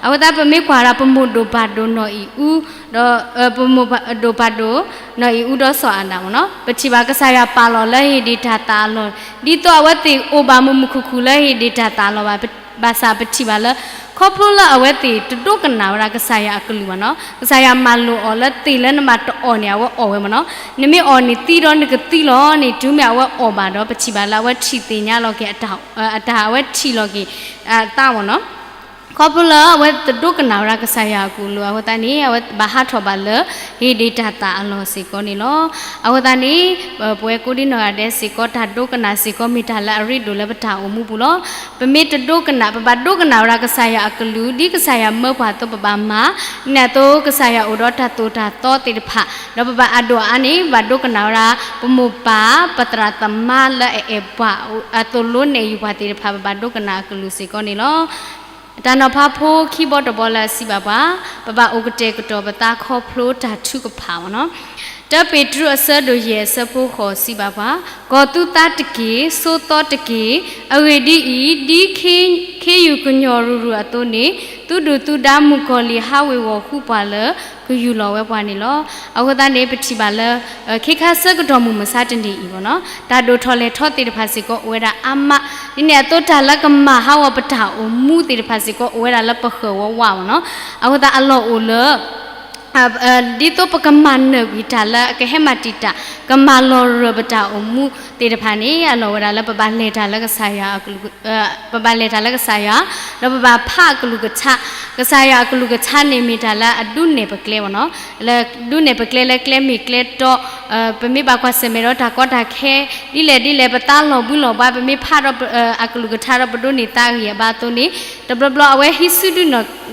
အဃိသတးပမ့ၢ်ကွၢ်ဒၣ်ပမိၢ်ဒိၣ်ပၢ်ဒိၣ်နီၢ်အံၣ်အူ ဒီး ပမိၢ်ဒိၣ်ပၢ်ဒိၣ်နီၢ်အံၣ်အူဒီးစီၤအၤဒၣ်မ့ၢ်နီၤ, ပထံၣ်ဘၣ်ကစၢ်ယွၤပာ်လီၤလၢဧ့ၣ်ဒ့ၣ်တၢ်သၣ်အလီၢ် ဒ်သိးအဝဲသ့ၣ်အိၣ်ဘၣ်မုာ်မုာ်ခုၣ်ခုၣ်လၢဧ့ၣ်ဒ့ၣ်တၢ်သၣ်အလီၢ်ဘၣ်. ဘၣ်ဆၣ်ပထံၣ်ဘၣ်လၢ ခီဖျိလၢအဝဲသ့ၣ်တဒိကနၣ်ဝဲဒၣ်ကစၢ်ယွၤအကလုၢ်ဘၣ်နီၤ, ကစၢ်ယွၤမၤလိာ်အီၤလၢသ့ၣ်လၢနဘၣ်တအီၣ်န့ၣ် အဝဲအီၣ်ဝဲမ့ၢ်နီၤ, နမ့ၢ်အီၣ်န့ၣ်သံဒီးနကသံလီၤန့ၣ် တုၤမ့ၢ်အဝဲအီၣ်ဘၣ်ဒီး ပထံၣ်ဘၣ်လၢအဝဲထံၣ်သ့ၣ်ညါလီၤက့ၤ အတၢ်အဝဲထံၣ်လီၤက့ၤ အသးမ့ၢ်နီၤ. ခီဖျိလၢအဝဲတဒိကနၣ်ဝဲဒၣ်ကစၢ်ယွၤအကလုၢ်အဃိသတးန့ၣ် အဝဲဘၣ်ဟးထီၣ်ဘၣ်လၢ ဧ့ၣ်ဒ့ၣ်တၢ်သၣ်အလီၢ်စ့ၢ်ကီးန့ၣ်လီၤ. အဃိသတးန့ၣ် ပဝဲကိးဒံနီၢ်ဂၤဒဲးစ့ၢ်ကီး တၢ်ဒိကနၣ်စ့ၢ်ကီးမ့ၢ်တၢ်လၢအရ့ဒိၣ်လၢပတၢ်အိၣ်မူပူၤလီၤ. ပမ့ၢ်တဒိကနၣ် ပဘၣ်ဒိကနၣ်ဝဲဒၣ်ကစၢ်ယွၤအကလုၢ် ဒ်ကစၢ်ယွၤမၢပှၤအသိးပဘၣ်မၤ, ဒ်န့ၣ်အသိးကစၢ်ယွၤအိၣ်ဒီးတၢ်သိၣ်တၢ်သီသ့ၣ်တဖၣ် ဒီးပဘၣ်အဒိၣ်အအါန့ၣ် ပဘၣ်ဒိကနၣ်ဝဲဒၣ် ပမိၢ်ပၢ် ပသရၣ်သမါလၢအအဲၣ်ပှၤ အသိၣ်လိနဲၣ်ယုာ်ပှၤသ့ၣ်တဖၣ် ပဘၣ်ဒိကနၣ်အကလုၢ်စ့ၢ်ကီးန့ၣ်လီၤ. တၢ်နီၤဖးဖိခံဘီတဘီလၢအစံးဘၣ်ပှၤ, ပဘၣ်အိၣ်ကတဲာ်ကတီၤပသးခီဖျိတၢ်ထုကဖၣ်မ့ၢ်နီၤ. တၢပ့းတရူးအဆၢဒိၣ်ယဲၢ်အဆၢဖိဃိးစံးဘၣ်ပှၤ, ကီၤသူသးတက့ၢ်, ဆိးသီတက့ၢ်. အဂ့ၢ်ဒ်အံၤ, ဒ်ခ့ယုၢ်ကညီၤရုၢ်ရုၢ်အသိးန့ၣ်, သုဒုၣ်သုဒါမုၣ်ကီၤလံၢ်ဟးဝ့ၤဝီၤဃုပှၤလၢ ကယူၢ်လီၤဝဲပှၤန့ၣ်လီၤ. အဃိသတးန့ၣ် ပထံၣ်ဘၣ်လၢ ခ့ခါဆၢကတီၢ်မုၢ်မဆါတနံၤအံၤမ့ၢ်နီၤ, တၢ်ဒိၣ်ထီၣ်လဲၤထီသ့ၣ်တဖၣ်စ့ၢ်ကီးအိၣ်ဝဲဒၣ်အါမး, ဒ်န့ၣ်အသိးတၢ်လၢကမၤဟးဂီၤပတၢ်အိၣ်မူသ့ၣ်တဖၣ်စ့ၢ်ကီးအိၣ်ဝဲဒၣ်လၢပဃၢၤဝဲဝးမ့ၢ်နီၤ. အဃိသတးအလီၢ်အိၣ်လၢ ဒ်သိးပကမၤနၢၤကွံာ်တၢ်လၢအကဟဲမၤတံာ်တာ် ကမၤလီၤရၢၢ်ပတၢ်အိၣ်မူသ့ၣ်တဖၣ်န့ၣ် အလီၢ်ဝဲဒၣ်လၢပဘၣ်လဲၤတၢ်လၢကစၢ်ယွၤ ပဘၣ်လဲၤတၢ်လၢကစၢ်ယွၤ, ဒီးပဘၣ်ဖးအကလုၢ်ကထါ, ကစၢ်ယွၤအကလုၢ်ကထါန့ၣ်မ့ၢ်တၢ်လၢအဒုးနဲၣ်ပကျဲမ့ၢ်နီၤ, လၢဒုးနဲၣ်ပကျဲလၢကျဲမ့ၢ်ကျဲတီ, ပမ့ၢ်ဘၣ်ကွၢ်ဆၢၣ်မဲာ်ဒီးတၢ်ကီတၢ်ခဲ ဒ်လဲၣ်ဒ်လဲၣ် ပသးလီၤဘှံးလီၤဘှါ ပမ့ၢ်ဖးဒီးအကလုၢ်ကထါဒီးပဒိးန့ၢ်သးဂံၢ်အဘါအသိးန့ၣ်, တဘျီဘျီအဝဲဟံးစ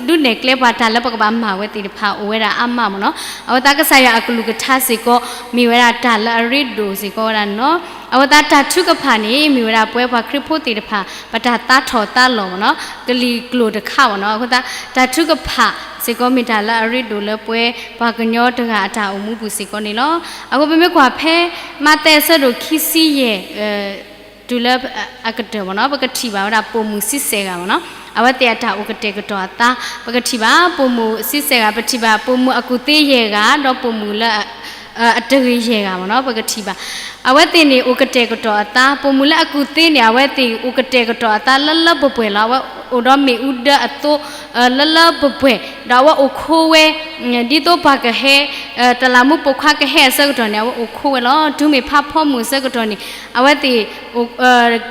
ုဒုးနဲၣ်ကျဲပှၤ တၢ်လၢပကဘၣ်မၤဝဲသ့ၣ်တဖၣ်အိၣ်ဝဲဒၣ်အါမးမ့ၢ်နီၤ. အဝဲသတးကစၢ်ယွၤအကလုၢ်ကထါစ့ၢ်ကီး မ့ၢ်ဝဲဒၣ်တၢ်လၢအရ့ဒိၣ်စ့ၢ်ကီးဝဲဒၣ်န့ၣ်လီၤ. အဝဲသတးတၢ်ထုကဖၣ်န့ၣ် မ့ၢ်ဝဲဒၣ်ပဝဲပှၤခရံာ်ဖိသ့ၣ်တဖၣ် ပတၢ်သးထီၣ်သးလီၤမ့ၢ်နီၤ, ကလံၤကျိာ်တခါမ့ၢ်နီၤ. အဃိသတး တၢ်ထုကဖၣ်စ့ၢ်ကီးမ့ၢ်တၢ်လၢအရ့ဒိၣ်လၢပဝဲပှၤကညီတဂၤအတၢ်အိၣ်မူပူၤစ့ၢ်ကီးန့ၣ်လီၤ. အဃိပမ့ၢ်ကွၢ်ဖဲ မးသဲအဆၢဒိၣ်ခံဆံယဲၢ် တုၤလၢအကတၢၢ်မ့ၢ်နီၤ, ပကထံၣ်ဘၣ်ဝဲဒၣ်ပိာ်မုၣ်ဆံဆဲၣ်ဂၤမ့ၢ်နီၤ, အဝဲသ့ၣ်အတၢ်အိၣ်ကတဲာ်ကတီၤအသး, ပကထံၣ်ဘၣ်ပိာ်မုၣ်ဆံဆဲၣ်ဂၤ, ပထံၣ်ဘၣ်ပိာ်မုၣ်အကူၣ်သ့ယဲၢ်ဂၤ, ဒီးပိာ်မုၣ်လၢ အတဂ့ၤယဲၢ်ဂၤမ့ၢ်နီၤ, ပကထံၣ်ဘၣ်. အဝဲသ့ၣ်န့ၣ်အိၣ်ကတဲာ်ကတီၤအသး, ပိာ်မုၣ်လၢအကူၣ်သ့န့ၣ် အဝဲသ့ၣ်အိၣ်ကတဲာ်ကတီၤအသးလၢလၢပှဲၤပှဲၤလီၤ. အဝဲအိၣ်ဒီးမ့ၣ်အူဒၢအသိး လၢလၢပှဲၤပှဲၤ, ဒီးအဝဲအိၣ်ခိးဝဲ ဒ်သိးပှၤကဟဲ တလးမူးပိာ်ခွါကဟဲအဆၢကတီၢ်န့ၣ် အဝဲအိၣ်ခိးဝဲလီၤ. တုၤမ့ၢ်ဖးဖီမုၢ်အဆၢကတီၢ်န့ၣ် အဝဲသ့ၣ်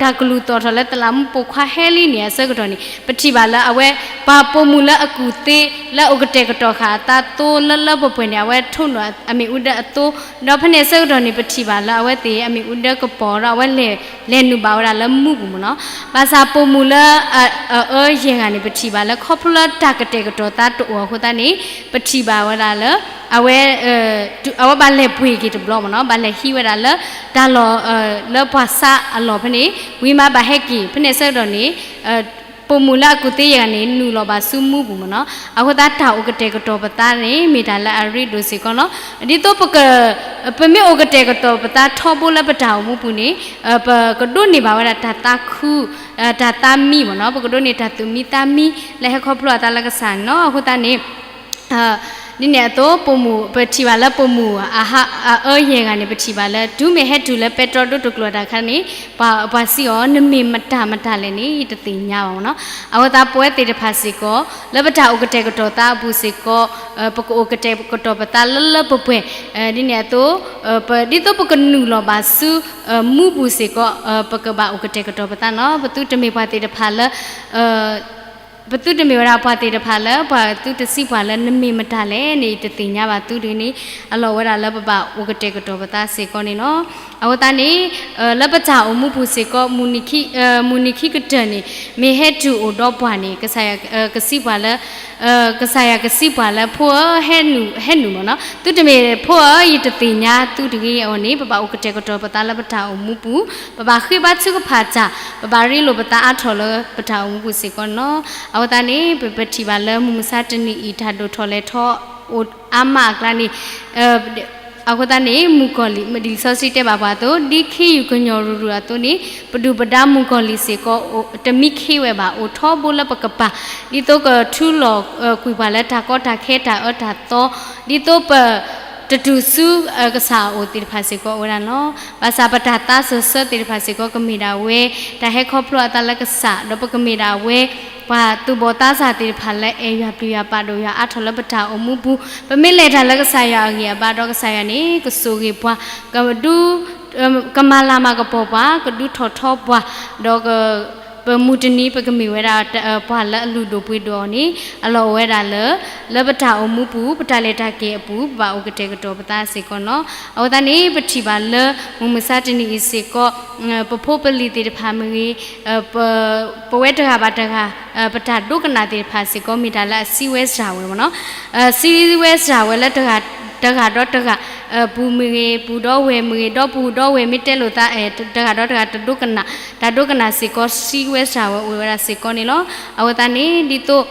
တၢ်ကလုၢ်သီၣ်ထီၣ်လၢတလးမူးပိာ်ခွါဟဲလံန့ၣ်အဆၢကတီၢ်န့ၣ် ပထံၣ်ဘၣ်လၢအဝဲ ပှၤပိာ်မုၣ်လၢအကူၣ်သ့ လၢအအိၣ်ကတဲာ်ကတီၤဃာ်အသးသိးလၢလၢပှဲၤပှဲၤန့ၣ် အဝဲထိးနုာ်အမ့ၣ်အူဒၢအသိး, ဒီးဖဲန့ၣ်အဆၢကတီၢ်န့ၣ် ပထံၣ်ဘၣ်လၢအဝဲသ့ၣ်အမ့ၣ်အူဒၢကပီၤဒီးအဝဲလဲၤ လဲၤနုာ်ဘၣ်ဝဲဒၣ်လၢမူးပူၤမ့ၢ်နီၤ. ဘၣ်ဆၣ်ပိာ်မုၣ်လၢ အ အၢယဲၢ်ဂၤန့ၣ် ပထံၣ်ဘၣ်လၢခီဖျိလၢတၢ်ကတဲာ်ကတီၤသးတအိၣ်အဃိသတးန့ၣ် ပထံၣ်ဘၣ်ဝဲဒၣ်လၢ အဝဲ အဝဲဘၣ်လဲၤပှ့ၤက့ၤတဘျီမ့ၢ်နီၤ, ဘၣ်လဲၤဟံးဝဲဒၣ်လၢ တၢ်လီၢ် လၢပှၤဆါအလီၢ်ဖဲန့ၣ် ဝံၤမးဘၣ်ဟဲက့ၤ ဖဲန့ၣ်ဆၢကတီၢ်န့ၣ် ပိာ်မုၣ်လၢအကူၣ်သ့ယဲၢ်ဂၤန့ၣ် နုာ်လီၤဘၣ်ဆူမူပူၤမ့ၢ်နီၤ. အဃိသတးတၢ်အိၣ်ကတဲာ်ကတီၤပသးန့ၣ် မ့ၢ်တၢ်လၢအရ့ဒိၣ်စ့ၢ်ကီးလီၤ. ဒ်သိးပက ပမ့ၢ်အိၣ်ကတဲာ်ကတီၤပသးထီဘိလၢပတၢ်အိၣ်မူပူၤန့ၣ် ပကဒိးန့ၢ်ဘၣ်ဝဲဒၣ်တၢ်သးခု တၢ်သးမံမ့ၢ်နီၤ, ပကဒိးန့ၢ်တၢ်သူၣ်မံသးမံ လၢဟဲခီဖျိအသးလၢကစၢ်န့ၣ်လီၤ. အဃိသတးန့ၣ် ဒ်န့ၣ်အသိး ပိာ်မုၣ် ပထံၣ်ဘၣ်လၢပိာ်မုၣ်အဟ အအၢယဲၢ်ဂၤန့ၣ် ပထံၣ်ဘၣ်လၢ တုၤမ့ၢ်ဟဲတုၤလၢပဲတြီဒိၣ်တကျိၤတၢ်ခါန့ၣ် ပှၤ ပှၤစံးအီၤ နမ့ၢ်မတၤမတၤလဲၣ်န့ၣ် ယတသ့ၣ်ညါဘၣ်မ့ၢ်နီၤ. အဃိသတးပဝဲသ့ၣ်တဖၣ်စ့ၢ်ကီး လၢပတၢ်အိၣ်ကတဲာ်ကတီၤသးအပူၤစ့ၢ်ကီး ပကအိၣ်ကတဲာ်ကတီၤပသးလၢလၢပှဲၤပှဲၤ ဒ်န့ၣ်အသိး ဒ်သိးပကနုာ်လီၤဘၣ်ဆူ မူပူၤစ့ၢ်ကီး ပကဘၣ်အိၣ်ကတဲာ်ကတီၤပသးနီၤ. ပသုတမ့ၢ်ပှၤသ့ၣ်တဖၣ်လၢ ပသုတမ့ၢ်ဝဲဒၣ်ပှၤသ့ၣ်တဖၣ်လၢ ပှၤသုတစံးပှၤလၢနမ့ၢ်မတၤလဲၣ်န့ၣ် ယတသ့ၣ်ညါဘၣ်သုတဂ့ၤန့ၣ် အလီၢ်ဝဲဒၣ်လၢပဘၣ်အိၣ်ကတဲာ်ကတီၤပသးစ့ၢ်ကီးန့ၣ်လီၤ. အဃိသတးန့ၣ် လၢပတၢ်အိၣ်မူပူၤစ့ၢ်ကီး မုၢ်နံၤခံကတၢၢ်န့ၣ် မ့ၢ်ဟဲတုၤအိၣ်ဒီးပှၤန့ၣ် ကစၢ်ယွၤ ကစံးပှၤလၢ ကစၢ်ယွၤကစံးပှၤလၢ ဖိဧၢ ဟဲနုာ် ဟဲနုာ်မ့ၢ်နီၤ. သုတမ့ၢ်ဖိဧၢ ယတသ့ၣ်ညါသုတဂ့ၤအဂီၢ်န့ၣ် ပဘၣ်အိၣ်ကတဲာ်ကတီၤပသးလၢပတၢ်အိၣ်မူပူၤ, ပဘၣ်ဃ့ဘါထုကဖၣ်တၢ်, ပဘၣ်ရ့လိာ်ပသးအါထီၣ်လၢပတၢ်အိၣ်မူပူၤစ့ၢ်ကီးန့ၣ်လီၤ. အဃိသတးန့ၣ် ပ ပထံၣ်ဘၣ်လၢမုၢ်မဆါတနံၤအံၤ တၢ်ဒိၣ်ထီၣ်လဲၤထီၣ်အိၣ်အါမးအကျါန့ၣ် အဃိသတးန့ၣ် မုၣ်ကီၤလံၢ် လံာ်စီဆှံတဲဘၣ်ပှၤအသိး ဒ်ခ့ယုၢ်ကညီၤရုၢ်ရုၢ်အသိးန့ၣ် ပဒုၣ်ပဒါမုၣ်ကီၤလံၢ်စ့ၢ်ကီး တမံခ့ဝဲဘၣ် အိၣ်ထီဘိလၢပကပၤ ဒ်သိးကထူလီၤ ကွံာ်ပှၤလၢတၢ်ကီတၢ်ခဲတၢ်အၢတၢ်သီ ဒ်သိးပ တတုၤဆူ ကစၢ်အအိၣ်သ့ၣ်တဖၣ်စ့ၢ်ကီးအိၣ်ဝဲဒၣ်န့ၣ်လီၤ. ဘၣ်ဆၣ်ပတၢ်သးစၢၢ်ဆၢသ့ၣ်တဖၣ်စ့ၢ်ကီး ကမ့ၢ်ဒၣ်ဝဲ တၢ်ဟဲခီဖျိအသးလၢကစၢ် ဒီးပကမ့ၢ်ဒၣ်ဝဲ ပှၤသူၣ်ဘီၣ်သးစၢ်သ့ၣ်တဖၣ်လၢအဲၣ်ယွၤပျံၤယွၤပာ်ဒိၣ်ယွၤအါထီၣ်လၢပတၢ်အိၣ်မူပူၤ, ပမ့ၢ်လဲၤတၢ်လၢကစၢ်ယွၤအဂံၢ်အဘါဒီးကစၢ်ယွၤန့ၣ် ကဆိၣ်ဂ့ၤပှၤ ကဒု ကမၤလၤမၤကပီၤပှၤ ကဒုးထီၣ်ထီပှၤ ဒီး ပမုၢ်တနံၤပကမ့ၢ်ဝဲဒၣ် ပှၤလၢအလုၢ်ဒိၣ်ပှ့ၤဒိၣ်အီၤန့ၣ် အလီၢ်အိၣ်ဝဲဒၣ်လၢ လၢပတၢ်အိၣ်မူပူၤ ပတၢ်လဲၤတၢ်က့ၤအပူၤ ပဘၣ်အိၣ်ကတဲာ်ကတီၤပသးစ့ၢ်ကီးန့ၣ်လီၤ. အဃိသတးန့ၣ် ပထံၣ်ဘၣ်လၢ မုၢ်မဆါတနံၤအံၤစ့ၢ်ကီး ပဖိပလံၤသ့ၣ်တဖၣ်မ့ၢ်ဂ့ၤ ပဝဲတဂၤဘၣ်တဂၤ ပတၢ်ဒိကနၣ်သ့ၣ်တဖၣ်စ့ၢ်ကီး မ့ၢ်တၢ်လၢအစံးဝဲစှၤဝဲမ့ၢ်နီၤ, စံးဝဲစှၤဝဲလၢ တဂၤဒီးတဂၤ ပူၤမ့ၢ်ဂ့ၤ ပူၤဒီးဝဲၢ်မ့ၢ်ဂ့ၤ ဒီပုၢ်ဒီးဝဲၢ်မ့ၢ်တဲလိာ်သး တဂၤဒီးတဂၤတဒိကနၣ် တၢ်ဒိကနၣ်စ့ၢ်ကီး စံးဝဲစှၤဝဲအိၣ်ဝဲဒၣ်စ့ၢ်ကီးန့ၣ်လီၤ. အဃိသတးန့ၣ် ဒ်သိး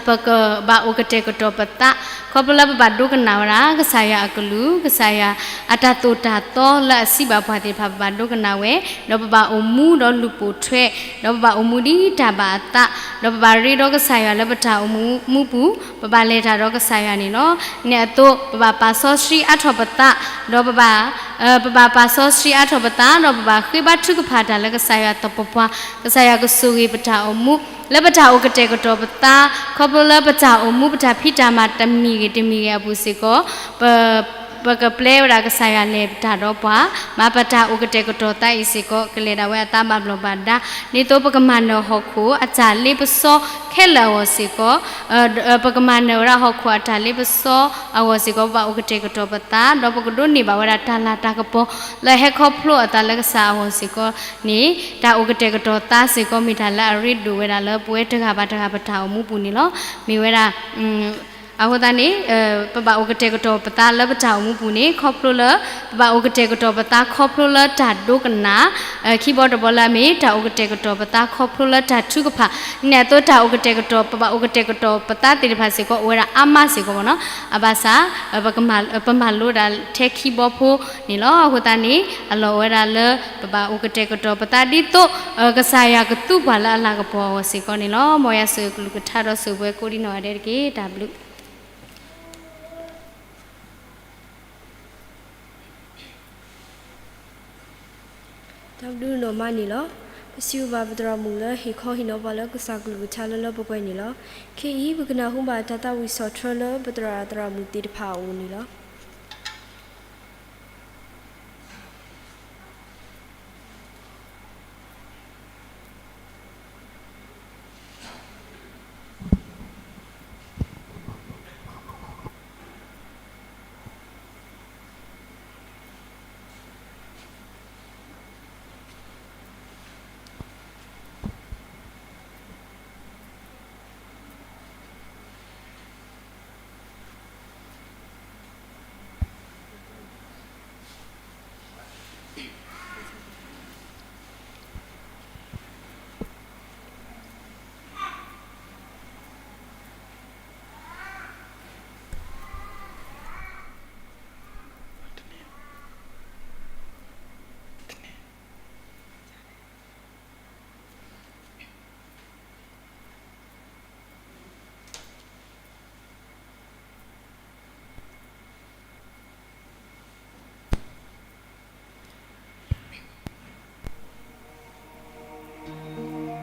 ပကဘၣ်အိၣ်ကတဲာ်ကတီၤပသး ခီဖျိလၢပဘၣ်ဒိကနၣ်ဝဲဒၣ် ကစၢ်ယွၤအကလုၢ် ကစၢ်ယွၤအတၢ်သိၣ်တၢ်သီလၢအစံးဘၣ်ပှၤသ့ၣ်တဖၣ် ပဘၣ်ဒိကနၣ်ဝဲ ဒီးပဘၣ်အိၣ်မူဒီးလူၤပိာ်ထွဲ ဒီးပဘၣ်အိၣ်မူဒ်တၢ်ဘၣ်အသး ဒီးပဘၣ်ရ့ဒီးကစၢ်ယွၤလၢပတၢ်အိၣ်မူပူၤ ပဘၣ်လဲၤတၢ်ဒီးကစၢ်ယွၤန့ၣ်လီၤ. န့ၣ်အသိး ပဘၣ်ပာ်စီဆှံအါထီၣ်ပသး ဒီးပဘၣ် ပဘၣ်ပာ်စီဆှံအါထီၣ်ပသး ဒီးပဘၣ်ဃ့ဘါထုကဖၣ်တၢ်လၢကစၢ်ယွၤသပှၢ်ပှၢ် ကစၢ်ယွၤကဆိၣ်ဂ့ၤပတၢ်အိၣ်မူ လၢပတၢ်အိၣ်ကတဲာ်ကတီၤပသး ခီဖျိလၢပတၢ်အိၣ်မူပတၢ်ဖံးတၢ်မၤတမံၤဂ့ၤတမံၤဂ့ၤအပူၤစ့ၢ်ကီး ပ ပကပျဲဝဲဒၣ်ကစၢ်ယွၤလဲၤတၢ်ဒီးပှၤ မၤပတၢ်အိၣ်ကတဲာ်ကတီၤသးအံၤစ့ၢ်ကီး ကလဲၤဒၣ်ဝဲအသးဘၣ်ဘျီးဘၣ်ဒါ ဒ်သိးပကမၤနၢၤဟီၣ်ခိၣ်အတၢ်လ့ပစီခဲလၢာ်အဂီၢ်စ့ၢ်ကီး ပကမၤနၢၤဝဲဒၣ်ဟီၣ်ခိၣ်အတၢ်လ့ပစီအဂီၢ်စ့ၢ်ကီး ပဘၣ်အိၣ်ကတဲာ်ကတီၤပသး ဒီးပကဒိးန့ၢ်ဘၣ်ဝဲဒၣ်တၢ်လၤတၢ်ကပီၤ လၢဟဲခီဖျိအသးလၢကစၢ်အဂီၢ်စ့ၢ်ကီးန့ၣ် တၢ်အိၣ်ကတဲာ်ကတီၤသးစ့ၢ်ကီး မ့ၢ်တၢ်လၢအရ့ဒိၣ်ဝဲဒၣ်လၢပဝဲတဂၤဘၣ်တဂၤပတၢ်အိၣ်မူပူၤန့ၣ်လီၤ. မ့ၢ်ဝဲဒၣ် အဃိသတးန့ၣ် ပဘၣ်အိၣ်ကတဲာ်ကတီၤပသးလၢပတၢ်အိၣ်မူပူၤန့ၣ် ခီဖျိလၢ ပဘၣ်အိၣ်ကတဲာ်ကတီၤပသးခီဖျိလၢတၢ်ဒိကနၣ် ခံဘီတဘီလၢအမ့ၢ် တၢ်အိၣ်ကတဲာ်ကတီၤပသးခီဖျိလၢတၢ်ထုကဖၣ် န့ၣ်အသိးတၢ်အိၣ်ကတဲာ်ကတီၤ ပဘၣ်အိၣ်ကတဲာ်ကတီၤပသးသ့ၣ်တဖၣ်စ့ၢ်ကီး အိၣ်ဝဲဒၣ်အါမးစ့ၢ်ကီးမ့ၢ်နီၤ အဘၣ်ဆၣ် ပမၤလိဒၣ်ထဲခံဘီဖိန့ၣ်လီၤ. အဃိသတးန့ၣ် အလီၢ်အိၣ်ဝဲဒၣ်လၢ ပဘၣ်အိၣ်ကတဲာ်ကတီၤပသးဒ်သိး ကစၢ်ယွၤကသူပှၤလၢအလၤကပီၤအဂီၢ်စ့ၢ်ကီးန့ၣ်လီၤ. မ်ယွၤဆိၣ်ဂ့ၤကလုၢ်ကထါဒီးဆိၣ်ဂ့ၤပှၤကိးဒံနီၢ်ဂၤဒဲးတက့ၢ်. တၢ်ဘျုး တၢ်ဘျုးနီၢ်မးန့ၣ်လီၤ. ပစံးဘျုးဘၣ်ပသရၣ်မုၣ်လၢဟ့ၣ်ခီဟ့ၣ်နီၤပှၤလၢကစၢ်ကလုၢ်ကထါလၢလၢပှဲၤပှဲၤန့ၣ်လီၤ. ခဲအံၤ ပကနၢ်ဟူဘၣ်တၢ်သးဝံၣ်ဆီၣ်ထွဲလၢပသရၣ်သရၣ်မုၣ်သ့ၣ်တဖၣ်အအိၣ်န့ၣ်လီၤ.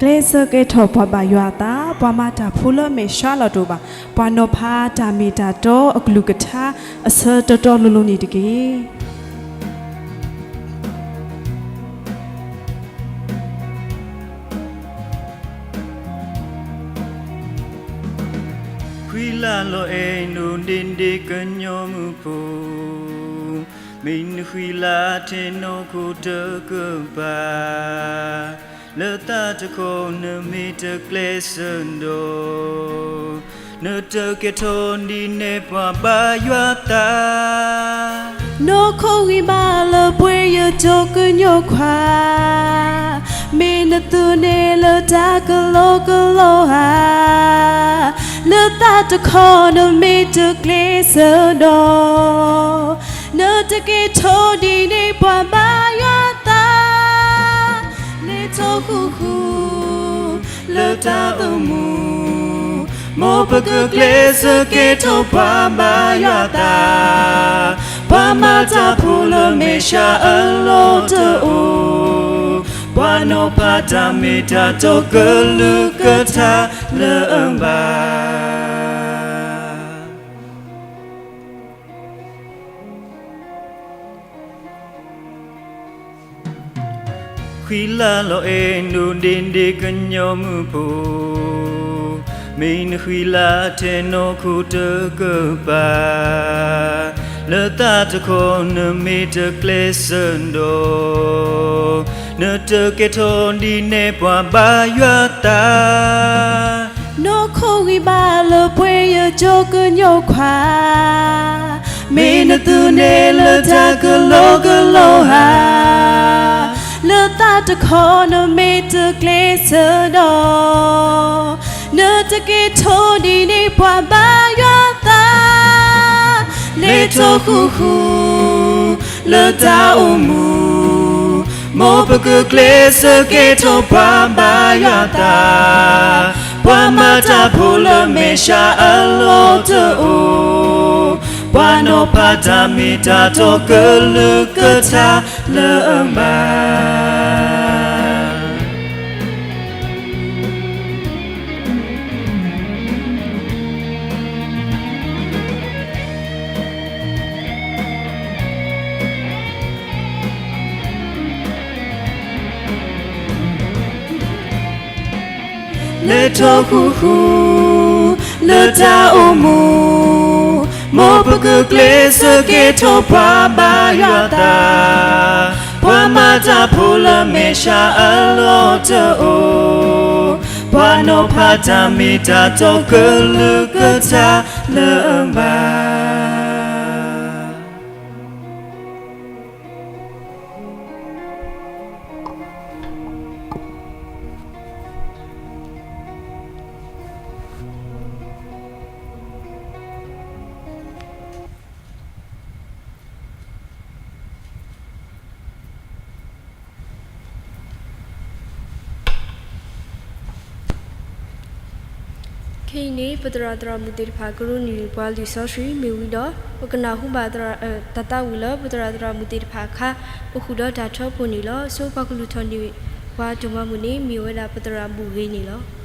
ကျဲးစၢးကဲထီၣ်ပှၤဘၣ်ယွၤအသး, ပှၤမၤတၢ်ဖိလၢအမဲာ်ဆှးလီၤတအိၣ်ဘၣ်, ပှၤနီၤဖးတၢ်မ့ၢ်တၢ်တီအကလုၢ်ကထါ အဆၢတီတီလိၤလိၤန့ၣ်တက့ၢ်. ဃံလၤလီၤအဲၣ်နအိၣ်ဒ့ဒ့ကညီမုၢ်ဖိ, မ့ၢ်နဃံလၤထဲနီၢ်ခိတကပၤ, လၢသးတခီနမ့ၢ်တကျဲးစၢးဒီး, နတကဲထီၣ်ဒ်န့ၣ်ပှၤဘၣ်ယွၤသး နီၢ်ခိဂံၢ်ဘါလၢပှဲၤယတိကညိၣ်ခွါ, မ့ၢ်နသူန့ၣ်လၢတၢ်ကလိကလိဧါ, လၢသးတခီနမ့ၢ်တကျဲးစၢးဒီး, နတကဲထီၣ်ဒ်န့ၣ်ပှၤဘၣ်ယွၤသး လဲၤထီၣ်ဃူဃူ လၢတၢ်အိၣ်မူ, မ်ပကကျဲးစၢးကဲထီၣ်ပှၤဘၣ်ယွၤသး, ပှၤမၤတၢ်ဖိလၢမဲာ်ဆှးအလီၢ်တအိၣ်, ပှၤနီၤဖးတၢ်မ့ၢ်တၢ်တီကလုၢ်ကထါလၢအဘၣ် ဃံလၤလီၤအဲၣ်နအိၣ်ဒ့ဒ့ကညီမုၢ်ဖိ, မ့ၢ်နဃံလၤထဲနီၢ်ခိတကပၤ, လၢသးတခီနမ့ၢ်တကျဲးစၢးဒီး, နတကဲထီၣ်ဒ်န့ၣ်ပှၤဘၣ်ယွၤသး နီၢ်ခိဂံၢ်ဘါလၢပှဲၤယတိကညိၣ်ခွါ, မ့ၢ်နသူန့ၣ်လၢတၢ်ကလိကလိဧါ, လၢသးတခီနမ့ၢ်တကျဲးစၢးဒီး, နတကဲထီၣ်ဒ်န့ၣ်ပှၤဘၣ်ယွၤသး လဲၤထီၣ်ဃူဃူ လၢတၢ်အိၣ်မူ, မ်ပကကျဲးစၢးကဲထီၣ်ပှၤဘၣ်ယွၤသး, ပှၤမၤတၢ်ဖိလၢမဲာ်ဆှးအလီၢ်တအိၣ်, ပှၤနီၤဖးတၢ်မ့ၢ်တၢ်တီကလုၢ်ကထါလၢအဘၣ် လဲၤထီၣ်ဃူဃူ လၢတၢ်အိၣ်မူ, မ်ပကကျဲးစၢးကဲထီၣ်ပှၤဘၣ်ယွၤသး, ပှၤမၤတၢ်ဖိလၢမဲာ်ဆှးအလီၢ်တအိၣ်, ပှၤနီၤဖးတၢ်မ့ၢ်တၢ်တီကလုၢ်ကထါလၢအဘၣ် ခဲအံၤန့ၣ် ပသရၣ်သရၣ်မုၣ်သ့ၣ်တဖၣ် ကရူၢ်နံၣ်ပှၤလံာ်စီဆှံမ့ၢ်ဝံၤဒီး ပကနၢ်ဟူဘၣ်သရၣ် တၢ်သးဝံၣ်လၢပသရၣ်သရၣ်မုၣ်သ့ၣ်တဖၣ်အခါ အိၣ်ဃုာ်ဒီးတၢ်ထၢဖှိၣ်န့ၣ်လီၤ. အဆိပှၤကလုၢ်ထီၣ်န့ၢ်ပှၤတၢ်မၤမုာ်န့ၣ် မ့ၢ်ဝဲဒၣ်ပသရၣ်ဘူၣ်ဂ့ၤန့ၣ်လီၤ.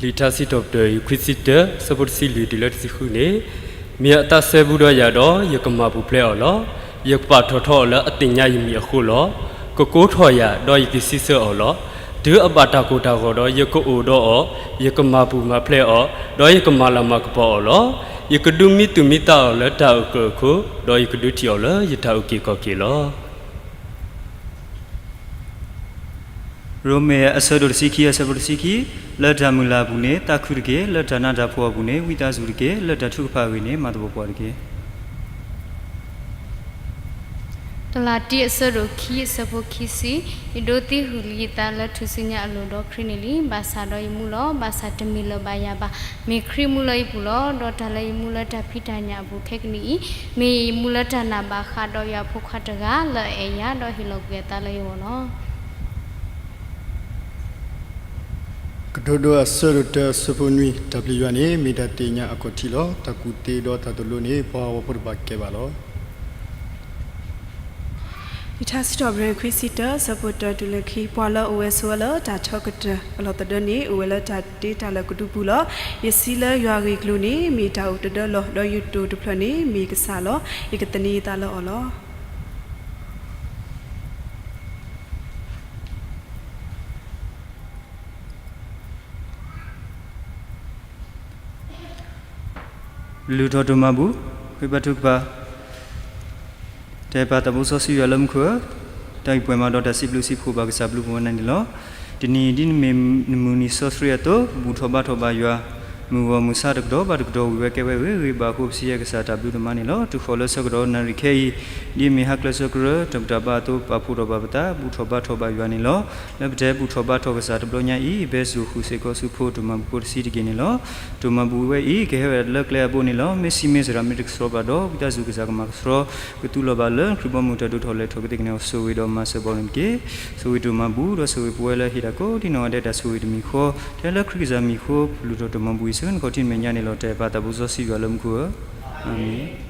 လံာ်ထါစံးထီၣ်ပတြၢၤ အယူၢ်ခွံဆံတၢ အဆၢဖိတဆံလွံၢ်တုၤလၢတဆံဃုန့ၣ်, မ့ၢ်အသးစဲဘူးဒီးယၤဒီး ယကမၤပူၤဖျဲးအီၤလီၤ. ယကပာ်ထီၣ်ထီအီၤလၢအသ့ၣ်ညါယမံၤအဃိလီၤ. ကကိးထီၣ်ယၤ ဒီးယကစံးဆၢအီၤလီၤ. တုၤအဘၣ်တၢ်ကိၢ်တၢ်ဂီၤဒီး ယကအိၣ်ဒီးအီၤ, ယကမၤပူၤမၤဖျဲးအီၤ, ဒီးယကမၤလၤမၤကပီၤအီၤလီၤ. ယကဒုးမံသူၣ်မံသးအီၤလၢတၢ်အုၣ်က့ၤအခိၣ်, ဒီးယကဒုးထံၣ်အီၤလၢယတၢ်အုၣ်က့ၤခီၣ်က့ၤလီၤ. ရိမ့ၤအဆၢဒိၣ်တဆံခံ အဆၢဖိတဆံခံ, လၢတၢ်မုၢ်လၢ်အပူၤန့ၣ် သးခုတက့ၢ်. လၢတၢ်နးတၢ်ဖှီၣ်အပူၤန့ၣ် ဝံသးစူၤတက့ၢ်. လၢတၢ်ထုကဖၣ်အဂ့ၢ်န့ၣ် မၤသပှၢ်ပှၢ်တက့ၢ်. ကလၤတံ အဆၢဒိၣ်ခံ အဆၢဖိခံဆံ, ယဒိးသံဟုၣ်လံယသးလၢထူၣ်စုညါအလိၤဒီးခရံာ်န့ၣ်လံ. ဘၣ်ဆၣ်ဒီးယမူလီၤ. ဘၣ်ဆၣ်တမ့ၢ်လၢၤဘၣ်ယၤဘၣ်. မ့ၢ်ခရံာ်မူလၢယပူၤလီၤ. ဒီးတၢ်လၢယမူလၢတၢ်ဖံးတၢ်ညၣ်အပူၤခဲကနံၣ်အံၤ, မ့ၢ်ယမူလၢတၢ်နာ်ဘၣ်ဃးဒီးယွၤဖိခွါတဂၤလၢအအဲၣ်ယၤ ဒီးဟ့ၣ်လီၤကွံာ်အသးလၢယဂီၢ်လီၤ. ကတိၤဒိ အဆၢဒိၣ်တၢ အဆၢဖိနွံ, တၢ်ပျံၤယွၤန့ၣ် မ့ၢ်တၢ်သ့ၣ်ညါအကီၢ်ထံလီၤ. တၢ်ကူၣ်သ့ဒီးတၢ်သိၣ်လိန့ၣ် ပှၤဟးဂီၤဖိတဖၣ်ကဲဘၣ်လီၤ. လံာ်ထါစံးထီၣ်ပတြၢၤ ခွံဆံတၢ အဆၢဖိတၢတုၤလၢခံ, ပှၤလၢအအိၣ်ဝဲဆိးဝဲလၢတၢ်ထီကတၢၢ်အလီၢ်သဒၢန့ၣ် အိၣ်ဝဲလၢတၢ်တ့တၢ်လၢာ်ကဒုပူၤလီၤ. ယစံးလၢယွၤဂ့ၢ်ကျိၤန့ၣ် မ့ၢ်တၢ်အိၣ်တဒၢလီၤ. ဒီးယတိၢ်တဖျၢၣ်န့ၣ် မ့ၢ်ကစၢ်လီၤ. ယကသန့ၤယသးလၢအီၤလီၤ. လူၤထီၣ်တိၢ်မၤဘူၣ်, ဃ့ဘါထုကဖၣ်, တၢ်အဲၣ်ပၢ်သးဘိစီဆှံယွၤလၢမူခိၣ်ဧၢ, တၢ်အံၤပှဲၤမးဒီးတၢ်စံးဘျုးစံးဖှိၣ်ဘၣ်ကစၢ်ဘျုးပဝဲနၤန့ၣ်လီၤ. တနံၤအံၤဒ်နမ့ၢ်နမုၢ်နံၤစီဆှံအသိး, ဘူၣ်ထီၣ်ဘါထီၣ်ဘၣ်ယွၤ, မုၢ်ဂီၤမုၢ်ဆါတကတီၢ်ဘၣ်တကတီၢ်ဝံၤဝဲကဲဝဲဂ့ၤဂ့ၤဘၣ်အဃိ ပစံးယဲကစၢ်တၢ်ဘျုးဒိၣ်မးန့ၣ်လီၤ. တုၤဃီၤလၢဆၢကတီၢ်နၣ်ရံၣ်ခဲအံၤ, ဒ်အမ့ၢ်ဟါကျၢၤဆၢကရၢ တၢ်ဘူၣ်တၢ်ဘါအသိး ပာ်ဖှိၣ်ထီၣ်ဘၣ်ပသး ဘူၣ်ထီၣ်ဘါထီၣ်ဘၣ်ယွၤန့ၣ်လီၤ. လၢပတဲဘူၣ်ထီၣ်ဘါထီၣ်ကစၢ်တဘျီညါအံၤ, ဘဲစိာ်ဃုာ်စ့ၢ်ကီးဆူဖိတိၢ်မၤဘူၣ်ဖိတဆံးတက့ၢ်န့ၣ်လီၤ. တိၢ်မၤဘူၣ်ဝဲအံၤ ကဟဲဝဲဒၣ်လၢကျဲအဘိန့ၣ်လီၤ. မ့ၢ်စံးမ့ၢ်စရၣ်မ့ၢ်တကဆှီဘၣ်ဒီး ဝံသးစူၤကစၢ်ကမၤကဆှီ ကသူလီၤဘၣ်လၢခရံာ်ဘီမုၢ်တၢ်ဒိၣ်ထီၣ်လဲၤထီၣ်ကသ့ၣ်ကန့ၣ်အီၤ ဆိၣ်ဂ့ၤဒီးမၤစၢၤဘီန့ၣ်တက့ၢ်. ဆိၣ်ဂ့ၤတိၢ်မၤဘူၣ်ဒီးဆိၣ်ဂ့ၤပဝဲလၢဟ့ၣ်တၢ်ကိးဒ်နီၢ်ဂၤဒဲးတၢ်ဆိၣ်ဂ့ၤတမံၤဃီ, ထဲလၢခရံာ်ကစၢ်မံၤဃိ ပလူၤထီၣ်တိၢ်မၤဘူၣ်အံၤ ဆၢကတီၢ်နံၤညါန့ၣ်လီၤ. တၢ်အဲၣ်ပၢ်သးဘိစီဆှံယွၤလၢမူခိၣ်ဧၢ, အၤမ့ၣ်.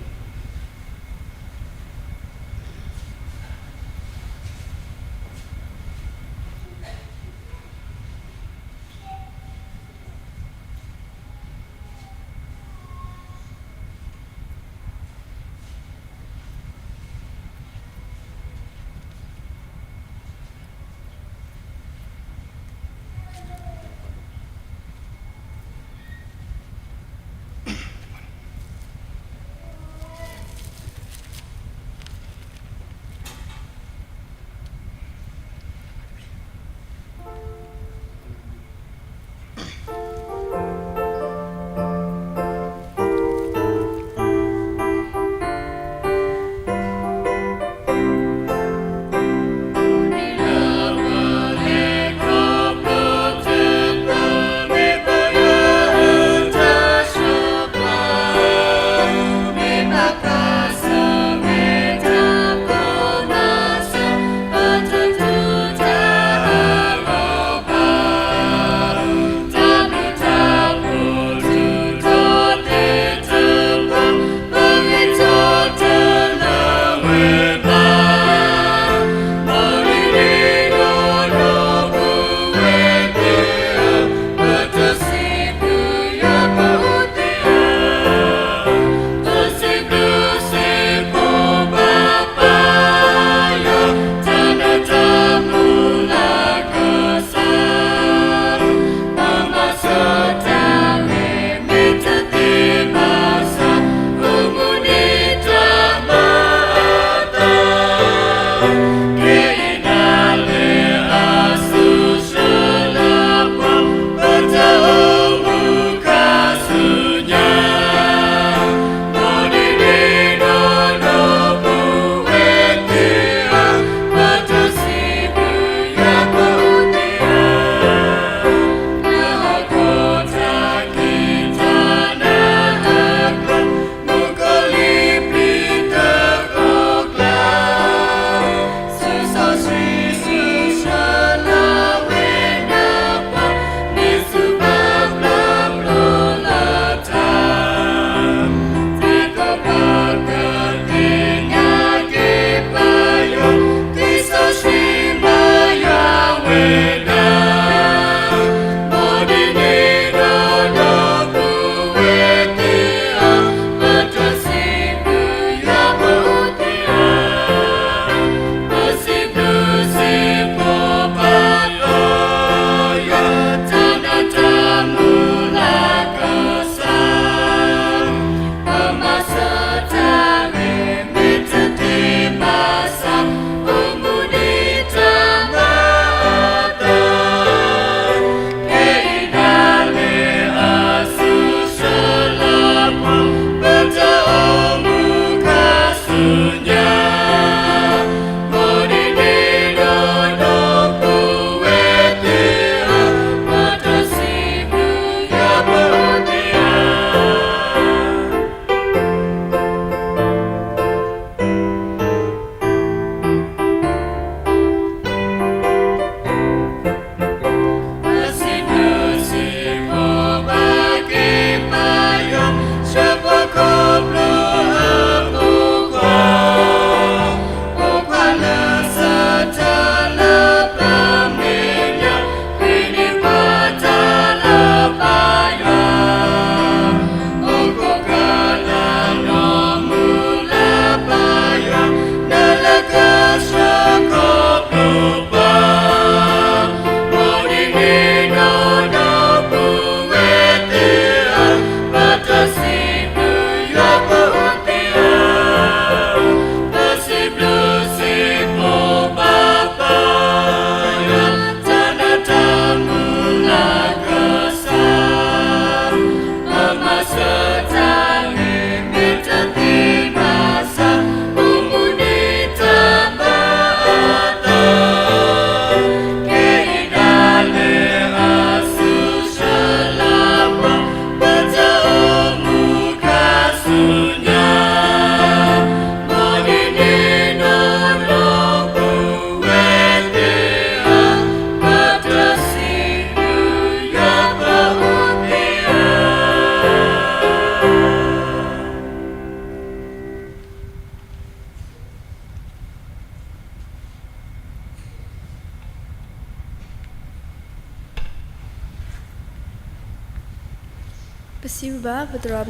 ပစံးဘျုးဘၣ်ပသရၣ်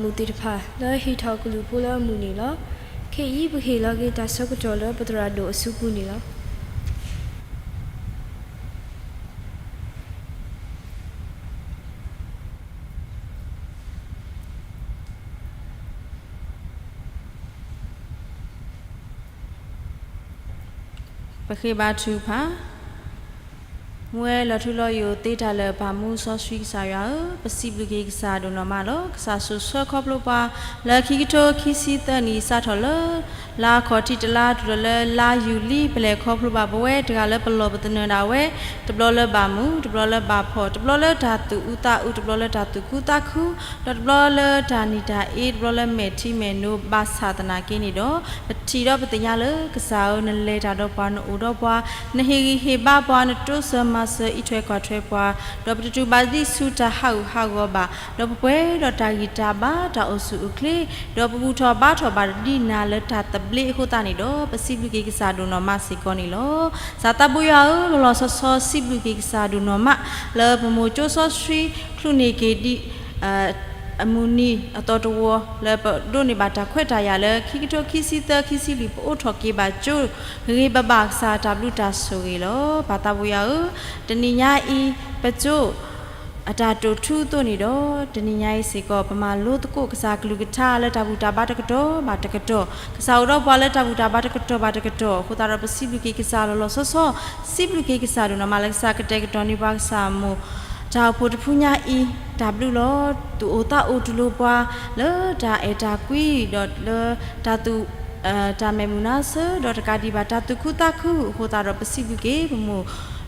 မုၣ်သ့ၣ်တဖၣ် လၢဟ့ၣ်ထီၣ်ကလုၢ်ဖိလၢအမုာ်န့ၣ်လီၤ. ခဲအံၤပကဟ့ၣ်လီၤက့ၤတၢ်ဆၢကတီၢ်လၢပသရၣ်ဒိၣ်အစုပူၤန့ၣ်လီၤ. ပဃ့ဘါထုကဖၣ်. မူဝဲလီၤထူလီၤယိာ်သ့တၢ်လၢာ် ပၢ်မူစီဆှံကစၢ်ယွၤဧၢ, ပစံးဘျုးက့ၤကစၢ်ဒိၣ်နီၢ်မးလီၤ. ကစၢ်စိာ်ဆှၢခီဖျိပှၤ လၢခံကထိခံဆံသၢနံၣ် စးထီၣ်လၢ လါခီၣ်ထံးတလါ တုၤလီၤလၢလါယူၤလံ ပလဲၤခီဖျိဘၣ်ပဝဲတဂၤလၢပလီၢ်ပသနၢၣ်ဒၣ်ဝဲ, တဘျီလၢဘၣ်မုာ်, တဘျီလၢဘၣ်ဖှီၣ်, တဘျီလၢတၢ်သူၣ်အုးသးအုး, တဘျီလၢတၢ်သူၣ်ခုသးခု, ဒီးတဘျီလၢတၢ်နံၣ်တၢ်အ့, တဘျီလၢမဲာ်ထံမဲာ်နိ, ဘၣ်ဆၣ်သနာ်က့န့ၣ်ဒီး ပထံၣ်ဒီးပသ့ၣ်ညါလၢကစၢ်ဧၢ, နလဲၤတၢ်ဒီးပှၤ, နအိၣ်ဒီးပှၤ, နဟ့ၣ်ဂံၢ်ဟ့ၣ်ဘါပှၤ, နတိစၢၤမၤစၢၤအံးထွဲကွၢ်ထွဲပှၤ, ဒီးပတတုၤဘၣ်ဒ်ဆူတၢ်ဟးဂူာ်ဟးဂီၤဘၣ်, ဒီးပပှဲၤဒီးတၢ်ဂံၢ်တၢ်ဘါ တၢ်အိၣ်ဆူၣ်အိၣ်ချ့, ဒီးပဘူၣ်ထီၣ်ဘါထီၣ်ဘၣ်ဒ်နၤလၢတၢ်သဘျ့အဃိသတးန့ၣ်ဒီး ပစံးဘျုးက့ၤကစၢ်ဒိၣ်နီၢ်မးစ့ၢ်ကီးန့ၣ်လီၤ. ကစၢ်သးဘိယွၤဧၢ, လီၤလီၤဆီဆီစံးဘျုးက့ၤကစၢ်ဒိၣ်နီၢ်မး လၢပမိၢ်ကၠိစီဆှံ ချုးန့ၢ်က့ၤဒံး အမုၢ်နံၤအသီတဝီ လၢပဒိးန့ၢ်ဘၣ်တၢ်ခွဲးတၢ်ယာ်လၢ ခံကထိခံဆံသၢ ခံဆံလွံၢ် ပအိးထီၣ်က့ၤဘၣ်ကၠိ ဂ့ၤဂ့ၤဘၣ်ဘၣ် ကစၢ်တၢ်ဘျုးတၢ်ဆိၣ်ဂ့ၤလီၤ. ပၢ်သးဘိယွၤဧၢ, တနံၤညါအံၤ ပကၠိ အတၢ်တိာ်ထူအသိးန့ၣ်ဒီး တနံၤညါအံၤစ့ၢ်ကီး ပမၤလိသကိးကစၢ်ကလုၢ်ကထါလၢတၢ်ဘူၣ်တၢ်ဘါတကတီၢ်ဘၣ်တကတီၢ်, ကစၢ်အိၣ်ဒီးပှၤလၢတၢ်ဘူၣ်တၢ်ဘါတကတီၢ်ဘၣ်တကတီၢ်အဃိသတးဒီး ပစံးဘျုးက့ၤကစၢ်လီၤလီၤဆီဆီ, စံးဘျုးက့ၤကစၢ်ဒိၣ်နီၢ်မးလၢကစၢ်ကတဲာ်ကတီၤန့ၢ်ပှၤကစၢ်အမိၢ် တၢ်အိၣ်ဖှိၣ်တဖုညါအံၤ တၢ်ဘျုးလီၤ. သူၣ်အိၣ်သးအိၣ်တူၢ်လိာ်ပှၤ လၢတၢ်အဲၣ်တၢ်ကွံ ဒီးလၢတၢ်သူၣ် တၢ်မဲာ်မုာ်နါဆၢ ဒီးတကးဒံးဘၣ် တၢ်သူၣ်ခုသးခုအဃိသတးဒီး ပစံးဘျုးက့ၤပမိၢ်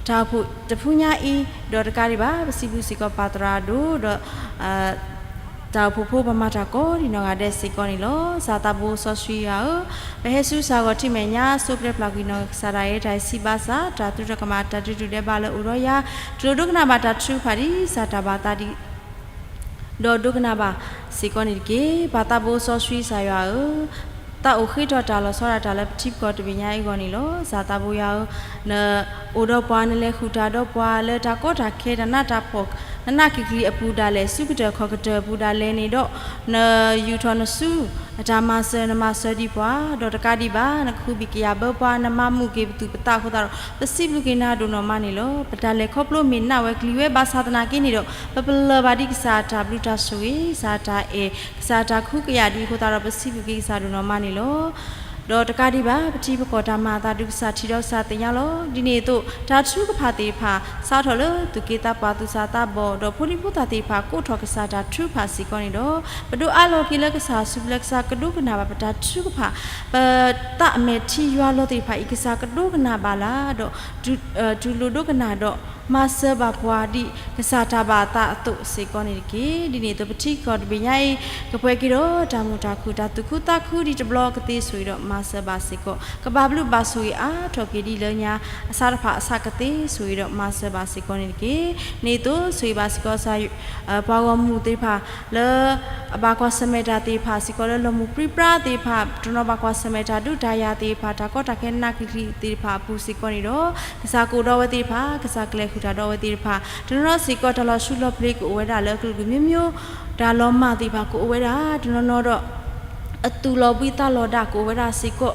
တၢ်အိၣ်ဖှိၣ်တဖုညါအံၤ, ဒီးတကးဒံးဘၣ် ပစံးဘျုးစ့ၢ်ကီးပၢ်သရၣ်ဒိၣ် ဒီး တၢ်အိၣ်ဖှိၣ်ဖိ ပမၤတၢ်ကိးဒံးနီၢ်ဂၤဒဲးစ့ၢ်ကီးန့ၣ်လီၤ. ကစၢ်သးဘိစီဆှံယွၤဧၢ, ပဟဲဆူကစၢ်ဂီၢ်ထံးမဲာ်ညါ ဆိပတြၢၤပျၢ်ကွံာ်နီၢ်ကစၢ်ဒၣ်ယဲ တၢ်အံၤစံးဘၣ်ဆၣ် တၢ်သရူးတၢ်ကမၣ် တၢ်ဒုးဒုၣ်ဒဲးဘၣ်လၢအိၣ်ဒီးယၤ တူၢ်လိာ်ဒိကနၣ်ဘၣ်တၢ်ထုကဖၣ်ဒ်ကစၢ်တၢ်ဘၣ်သးဒ် ဒီးဒိကနၣ်ဘၣ်စ့ၢ်ကီးန့ၣ်တက့ၢ်. ပၢ်သးဘိစီဆှံကစၢ်ယွၤဧၢ, သးအိၣ်ဃ့ထီၣ်တၢ်လီၤဆီဒၣ်တၢ်လၢပထံပကီၢ်တဘ့ၣ်ညါအံၤအဂီၢ်န့ၣ်လီၤ. ကစၢ်သးဘိယွၤဧၢ, နအိၣ်ဒီးပှၤ နလဲၤဃုာ်တၢ်ဒီးပှၤ လၢတၢ်ကီတၢ်ခဲ တၢ်နးတၢ်ဖှီၣ် နနးကံၢ်ကံၢ်အပူၤဒၣ်လဲာ် ဆူကတၢၢ်ခီၣ်ကတၢၢ်အပူၤဒၣ်လဲာ်န့ၣ်ဒီး နယူာ်ထီၣ်နစု အတၢ်မၤစၢၤ နမၤစၢၤဒံးပှၤ ဒီးတကးဒံးဘၣ် နကဃုဘံၣ်ကယာ်ဘၢပှၤ နမၤမုာ်က့ၤပသူၣ်ပသးအဃိသတးဒီး ပစံးဘျုးက့ၤနၤဒိၣ်နီၢ်မးန့ၣ်လီၤ. ပတၢ်လဲၤခီဖျိမ့ၢ်နးဝဲကလံၤဝဲဘၣ်ဆၣ်သနာ်က့န့ၣ်ဒီး ပပလၢၢ်ဘၣ်ဒံးကစၢ်အတၢ်ဘျုးတၢ်ဆိၣ်ဂ့ၤ ကစၢ်အတၢ်အဲၣ် ကစၢ်အတၢ်ကဟုကယာ်ဒံးအဃိသတးဒီး ပစံးဘျုးက့ၤကစၢ်ဒိၣ်နီၢ်မးန့ၣ်လီၤ. ဒီးတကးဒံးဘၣ် ပထံပကီၢ်တၢ်မၤအသးဒုးကစၢ်ထံၣ်ဒီးကစၢ်သ့ၣ်ညါလီၤ. ဒ်န့ၣ်အသိး တၢ်ထုကဖၣ်သ့ၣ်တဖၣ် စးထီၣ်လၢသူၣ်က့သးပှၢ်သူၣ်စၢ်သးဘီၣ် ဒီးဖိဒံဖိသၣ်သ့ၣ်တဖၣ် ကိးထီၣ်ကစၢ်တၢ်ထုကဖၣ်စ့ၢ်ကီးန့ၣ်ဒီး ပဒိးအးလီၤက့ၤလၢကစၢ်အစုပူၤလၢကစၢ်ကဒိကနၣ်ဘၣ်ပတၢ်ထုကဖၣ် ပသးအမဲာ်ထံယွၤလီၤသ့ၣ်တဖၣ်အံၤ ကစၢ်ကဒိကနၣ်ဘၣ်လၢ ဒီး တူၢ်လိာ်ဒိကနၣ်ဒီး မၤစၢၤဘၣ်ပှၤဒ်ကစၢ်တၢ်ဘၣ်အသးအသိးစ့ၢ်ကီးန့ၣ်တက့ၢ်. ဒ်န့ၣ်အသိး ပထံကီၢ်တဘ့ၣ်ညါအံၤ ကပှဲၤက့ၤဒီးတၢ်မုာ်တၢ်ခုၣ် တၢ်သူၣ်ခုသးခုဒံးတဘျီကသ့ဆိၣ်ဂ့ၤဒီးမၤစၢၤဘၣ်စ့ၢ်ကီး ကဘၣ်ဘျုးဘၣ်ဆိၣ်ဂ့ၤအါထီၣ်က့ၤဒ်လၢညါ အဆၣ်တဖၣ်အဆၣ်ကသ့ဆိၣ်ဂ့ၤဒီးမၤစၢၤဘၣ်စ့ၢ်ကီးန့ၣ်တက့ၢ်. န့ၣ်အသိး ဆိၣ်ဂ့ၤဘၣ်စ့ၢ်ကီး ပှၤဂီၢ်မုၢ်သ့ၣ်တဖၣ် လၢအဘၣ်ကွၢ်ဆၢၣ်မဲာ်တၢ်သ့ၣ်တဖၣ်စ့ၢ်ကီး လၢလီၢ်မုၢ်ပြံပြါသ့ၣ်တဖၣ် တနီၤဘၣ်ကွၢ်ဆၢၣ်မဲာ်တၢ်ဒုးတၢ်ယၤသ့ၣ်တဖၣ် တၢ်ကီတၢ်ခဲနးကံၢ်ကံၢ်သ့ၣ်တဖၣ်အပူၤစ့ၢ်ကီးန့ၣ်ဒီး ကစၢ်ကအိၣ်ဒီးအဝဲသ့ၣ်တဖၣ် ကစၢ်ကလဲၤဃုာ်တၢ်ဒီးအဝဲသ့ၣ်တဖၣ် တနီၤနီၤစ့ၢ်ကီး တၢ်လီၤဆူလီၤပျ့ၤကအိၣ်ဝဲဒၣ်လၢကလုာ်ကလုာ်မိမိ တၢ်လီၤမၢ်သ့ၣ်တဖၣ်ကအိၣ်ဝဲဒၣ် တနီၤနီၤဒီး အသူၣ်လီၤဘှံးသးလီၤဒါကအိၣ်ဝဲဒၣ်စ့ၢ်ကီး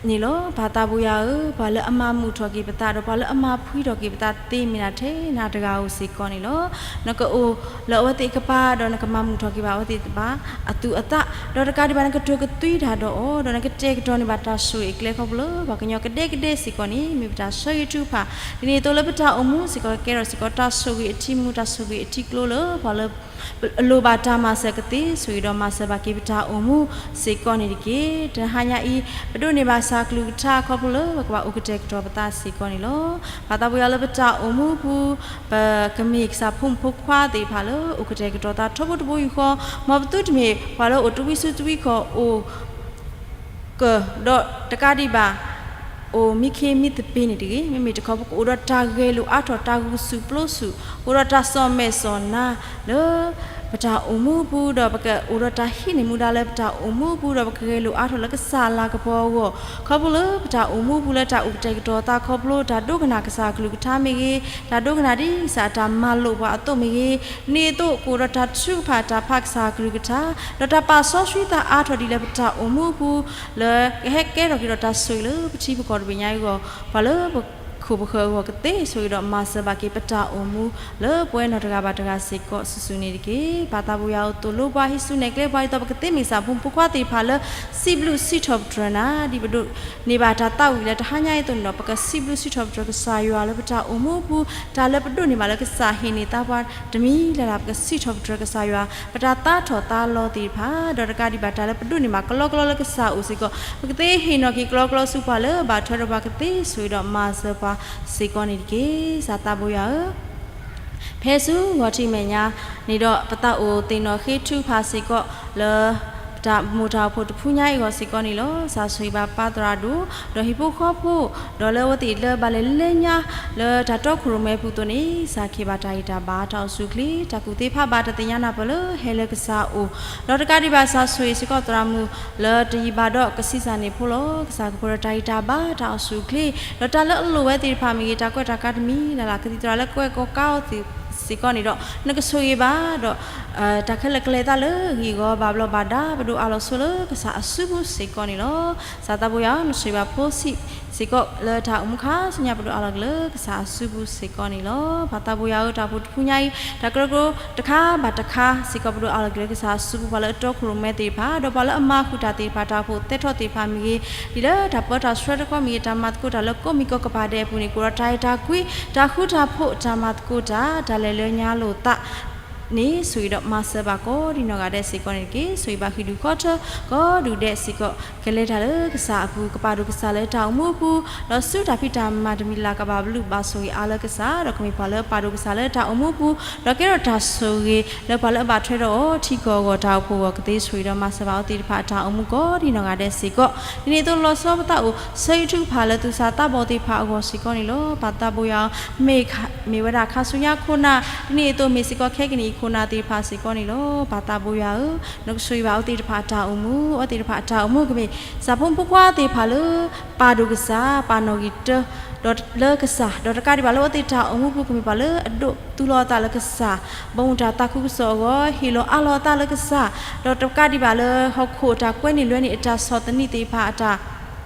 န့ၣ်လီၤ. ပၢ်သးဘိယွၤဧၢ, ပှၤလၢအမၤမုာ်ထီၣ်က့ၤပသး ဒီးပှၤလၢအမၤဖှံထီၣ်က့ၤပသးသ့မ့ၢ်ဒၣ်ထဲနၤတဂၤဧိၤစ့ၢ်ကီးန့ၣ်လီၤ. နကအိၣ်လၢအဝဲသ့ၣ်အကပၤ ဒီးနကမၤမုာ်ထီၣ်က့ၤဘၣ်အဝဲသ့ၣ်တဖၣ် အသူၣ်အသး ဒီးတကးဒံးဘၣ် နကတိၤကသွံတၢ်ဒီးအီၤ ဒီးနကတဲာ်ကတီၤန့ၢ်ဘၣ်တၢ်ဆိၣ်ဂ့ၤအကျဲခီဖျိလၢ ပှၤကညီကဒဲကဒဲစ့ၢ်ကီးန့ၣ် မ့ၢ်ပတၢ်ဆၢဂ့ၤထုကဖၣ် ဒ်န့ၣ်အသိးလၢပတၢ်အိၣ်မူစ့ၢ်ကီး ကကဲထီၣ်စ့ၢ်ကီးတၢ်ဆိၣ်ဂ့ၤအထံမူ တၢ်ဆိၣ်ဂ့ၤအထံကျိလၢ ပှၤလၢ အလိၣ်ဘၣ်တၢ်မၤစၢၤကသ့ဆိၣ်ဂ့ၤဒီးမၤစၢၤဘၣ်က့ၤပတၢ်အိၣ်မူစ့ၢ်ကီးန့ၣ်တက့ၢ်. တဟါညါအံၤ ပဒိးန့ၢ်ဘၣ်ကစၢ်ကလုၢ်ကထါခီဖျိလၢ ပကဘၣ်အိၣ်ကတဲာ်ကတီၤပသးစ့ၢ်ကီးန့ၣ်လီၤ. ပၢ်သးဘိယွၤလၢပတၢ်အိၣ်မူပူၤ ပကမ့ၢ်ကစၢ်ဖိမုၣ်ဖိခွါသ့ၣ်တဖၣ်လၢ အိၣ်ကတဲာ်ကတီၤသးထီဘိတဘိယူၢ်ဃီ, မ်ပသုတမ့ၢ်ပှၤလၢအိၣ်တဝံစုတဝံခီၣ် အိၣ် ကၢၢ် ဒီးတကးဒံးဘၣ် အိၣ်မံခ့မံသပ့ၤန့ၣ်တဂ့ၤ, မ့မ့ၢ်တခီပကအိၣ်ဒီးတၢ်ဂဲၤလိာ်အါထီၣ် တၢ်ဂုာ်ဆူၣ်ပျိဆူၣ် ကအိၣ်ဒီးတၢ်စီၣ်မဲာ်စီၣ်နါလၢ ပတၢ်အိၣ်မူအပူၤ ဒီးပကအိၣ်ဒီးတၢ်ဟံးန့ၢ်မူဒါလၢပတၢ်အိၣ်မူအပူၤ ဒီးပကဂဲၤလိာ်အါထီၣ်လၢကစၢ်အလၤကပီၤအဂီၢ် ခီဖျိလၢပတၢ်အိၣ်မူအပူၤလၢတၢ်အိၣ်ကတဲာ်ကတီၤသးခီဖျိ တၢ်ဒိကနၣ်ကစၢ်အကလုၢ်ကထါမ့ၢ်ဂ့ၤ, တၢ်ဒိကနၣ်ဒ်ကစၢ်အတၢ်မၤလိာ်ပှၤအသိးမ့ၢ်ဂ့ၤ, န့ၣ်အသိးကအိၣ်ဒီးတၢ်ထုကဖၣ်တၢ်ဖးကစၢ်အကလုၢ်ကထါ, ဒီးတၢ်ပာ်စီဆှံသးအါထီၣ်ဒ်လဲၣ်ပတၢ်အိၣ်မူအပူၤ လၢကဟဲကဲထီၣ်က့ၤဒီးတၢ်ဆိၣ်ဂ့ၤလၢပထံပကီၢ်တဘ့ၣ်ညါအံၤအဂီၢ် ပှၤလၢပခိၣ်ပဃၢၤအဂီၢ်ကသ့ဆိၣ်ဂ့ၤဒီးမၤစၢၤဘၣ်က့ၤပတၢ်အိၣ်မူ လၢပဝဲနီၢ်တဂၤဘၣ်တဂၤစ့ၢ်ကီးစုာ်စုာ်န့ၣ်တက့ၢ်. ပၢ်သးဘိယွၤဧၢ သိၣ်လိပှၤ ဟံးစုနဲၣ်ကျဲပှၤ ဒ်သိးပကသ့မ့ၢ်ကစၢ်ဖိမုၣ်ဖိခွါသ့ၣ်တဖၣ်လၢ စံးဘျုးစံးထီၣ်ပတြၢၤနၤ ဒ်ပဒိးန့ၢ်ဘၣ်တၢ်သးဝံၣ်လၢတဟါညါအံၤအသိးန့ၣ်ဒီး ပကစံးဘျုးစံးထီၣ်ပတြၢၤကစၢ်ယွၤလၢပတၢ်အိၣ်မူအပူၤ တၢ်လၢပဒိးန့ၢ်ဘၣ်လၢကစၢ်ဟ့ၣ်န့ၢ်သါပှၤတမံၤလၢ်လၢ် ပကစံးထီၣ်ပတြၢၤကစၢ်ယွၤ ပတၢ်သးထီၣ်သးလီၤသ့ၣ်တဖၣ် ဒီးတကးဒံးဘၣ် တၢ်လၢပဒိးန့ၢ်ဘၣ်ကလီကလီလၢကစၢ်အအိၣ်စ့ၢ်ကီး ပကသ့ဟ့ၣ်နီၤက့ၤကလီကလီဆူပှၤလၢအဘၣ်ထွဲဒီးပှၤကသ့ဆိၣ်ဂ့ၤဒီးမၤစၢၤပှၤစ့ၢ်ကီးန့ၣ်တက့ၢ်. ပၢ်သးဘိယွၤဧၢ ဖဲဆူဂီၤထံးမဲာ်ညါန့ၣ်ဒီး ပသးအိၣ်သ့ၣ်နီၣ်ဃ့ထုကဖၣ်စ့ၢ်ကီးလၢ ပတၢ်အိၣ်မူတၢ်အိၣ်ဖှိၣ်တဖုညါအံၤအဂီၢ်စ့ၢ်ကီးန့ၣ်လီၤ. ကစၢ်ဆိၣ်ဂ့ၤဘၣ်ပၢ်သရၣ်ဒိၣ် ဒီးဟံၣ်ဖိဃီဖိ ဒီးလၢအဝဲသ့ၣ်လၢဘၣ်လဲၤလၢညါ လၢတၢ်တီခိၣ်ရိၣ်မဲအပူၤအသိးန့ၣ် ကစၢ်ကဟ့ၣ်ဘၣ်တၢ်ဂံၢ်တၢ်ဘါ တၢ်အိၣ်ဆူၣ်အိၣ်ချ့ တၢ်ကူၣ်သ့ဖးဘၣ်တၢ်သ့ၣ်ညါနၢ်ပၢၢ်လၢဟဲလၢကစၢ်အအိၣ် ဒီးတကးဒံးဘၣ် ကစၢ်ဆိၣ်ဂ့ၤစ့ၢ်ကီးသရၣ်မုၣ် လၢတယံာ်ဘၣ်ဒီးကဆံးစၢ်န့ၢ်ဖိလီၤ. ကစၢ်ကပှဲၤဒီးတၢ်ဂံၢ်တၢ်ဘါ တၢ်အိၣ်ဆူၣ်အိၣ်ချ့ ဒီးတၢ်လၢအလိၣ်ဝဲသ့ၣ်တဖၣ်မ့ၢ်ဂ့ၤ တၢ်ကွဲးတၢ်ကါတမံၤလၢ်လၢ် ကသံၣ်သရၣ်လၢကွဲးကီးကါအီၤသ့ၣ်စ့ၢ်ကီးန့ၣ်ဒီး နကဆိၣ်ဂ့ၤဘၣ်ဒီး တၢ်ခဲလၢာ်ကလဲၤသးလၢဂ့ၢ်အဂီၢ် ဘၣ်ဘျီးဘၣ်ဒါ ပဒိးအးလီၤဆိလၢကစၢ်အစုပူၤစ့ၢ်ကီးန့ၣ်လီၤ. ကစၢ်သးဘိယွၤဧၢ နဆိၣ်ဂ့ၤဘၣ်ဖိဆံးစ့ၢ်ကီးလၢတၢ်အိၣ်မူခါဆူညါ ပဒိးအးလီၤက့ၤလၢကစၢ်အစုပူၤစ့ၢ်ကီးန့ၣ်လီၤ. ပၢ်သးဘိယွၤဧၢ တၢ်အိၣ်ဖှိၣ်တဖုညါအံၤ တၢ်ကရၢကရိတခါဘၣ်တခါစ့ၢ်ကီး ပဒိးအးလီၤက့ၤလၢကစၢ်အစုပူၤ ပှၤလၢအတီခိၣ်ရိၣ်မဲသ့ၣ်တဖၣ် ဒီးပှၤလၢအမၤဃုာ်တၢ်သ့ၣ်တဖၣ် တၢ်အိၣ်ဖှိၣ်သဲထီၣ်သ့ၣ်တဖၣ်မ့ၢ်ဂ့ၤ ဒ်လၢတၢ်ပၢတၢ်ဆှၢတခီမ့ၢ်ဂ့ၤ တၢ်မၤသကိးတၢ်လၢကိးမံၤကိးကပၤဒဲးအပူၤန့ၣ် ကအိၣ်ဒီးတၢ်အဲၣ်တၢ်ကွံ တၢ်ဃူတၢ်ဖိး တၢ်မၤသကိးတၢ် တၢ်လဲၤလၢညါလိာ်သး န့ၣ်ဆိၣ်ဂ့ၤဒီးမၤစၢၤဘၣ်ကိးဒံနီၢ်ဂၤဒဲးစ့ၢ်ကီးန့ၣ်တက့ၢ်. ဆိၣ်ဂ့ၤဘၣ်ဃံးဒူၣ်ဃီထၢ ကိးဒူၣ်ဒဲးစ့ၢ်ကီး ကလဲၤတၢ်လၢကစၢ်အပူၤ ကပာ်ဒိၣ်ကစၢ်လၢတၢ်အိၣ်မူအပူၤ ဒီးဆူတၢ်ဖံးတၢ်မၤတမံၤလၢ်လၢ် ကဘၣ်ဘျုးဘၣ်ဆိၣ်ဂ့ၤအါလၢကစၢ် ဒီးကမ့ၢ်ပှၤလၢအပာ်ဒိၣ်ကစၢ်လၢတၢ်အိၣ်မူအပူၤ ဒီးကဲထီၣ်တၢ်ဆိၣ်ဂ့ၤလၢပှၤလၢအဘၣ်ထွဲဒီးအီၤထံကီၢ်အဂီၢ် တၢ်အိၣ်ဖှိၣ်အဂီၢ် ကသ့ဆိၣ်ဂ့ၤဒီးမၤစၢၤဘၣ်အဝဲသ့ၣ်တဖၣ်တၢ်အိၣ်မူကိးဒံနီၢ်ဂၤဒဲးစ့ၢ်ကီး ဒ်န့ၣ်အသိးလီၤဆီပသးအိၣ်ဆၢဂ့ၤထုကဖၣ်လၢသူၣ်စၢ်သးဘီၣ်သ့ၣ်တဖၣ်အဂီၢ်စ့ၢ်ကီးန့ၣ်လီၤ. ပၢ်သးဘိယွၤဧၢ မ့ၢ်ဝဲဒၣ်ခါဆူညါခိၣ်နၢ် ဒ်န့ၣ်အသိးမ့ၢ်စ့ၢ်ကီး ခဲကနံၣ်အံၤခိၣ်နၢ်သ့ၣ်တဖၣ်စ့ၢ်ကီးန့ၣ်လီၤ. ပၢ်သးဘိယွၤဧၢ နကဆိၣ်ဂ့ၤဘၣ်အဝဲသ့ၣ်တဖၣ်တၢ်အိၣ်မူ အဝဲသ့ၣ်တဖၣ်တၢ်အိၣ်မူကမ့ၢ် ကစၢ်ဖိမုၣ်ဖိခွါသ့ၣ်တဖၣ်လၢ ပာ်ဒိၣ်ကစၢ် ပာ်နီၣ်ဂံၢ်တၢ ဒီးလၢကစၢ် ဒီးတကးဒံးဘၣ်လၢအဝဲသ့ၣ်တၢ်အိၣ်မူပူၤကမ့ၢ်ပှၤလၢအဒိးသူလီၤအသးလၢကစၢ် ဘီမုၢ်တၢ်သးခုကစီၣ်အဂီၢ် ဟ့ၣ်လီၤအးလီၤအသးလၢကစၢ် ဒီးတကးဒံးဘၣ်လၢဟီၣ်ခိၣ်အတၢ်ကွဲန့ၢ်လွဲန့ၢ်အတၢ်ဆီၣ်သနံးသ့ၣ်တဖၣ် အတၢ်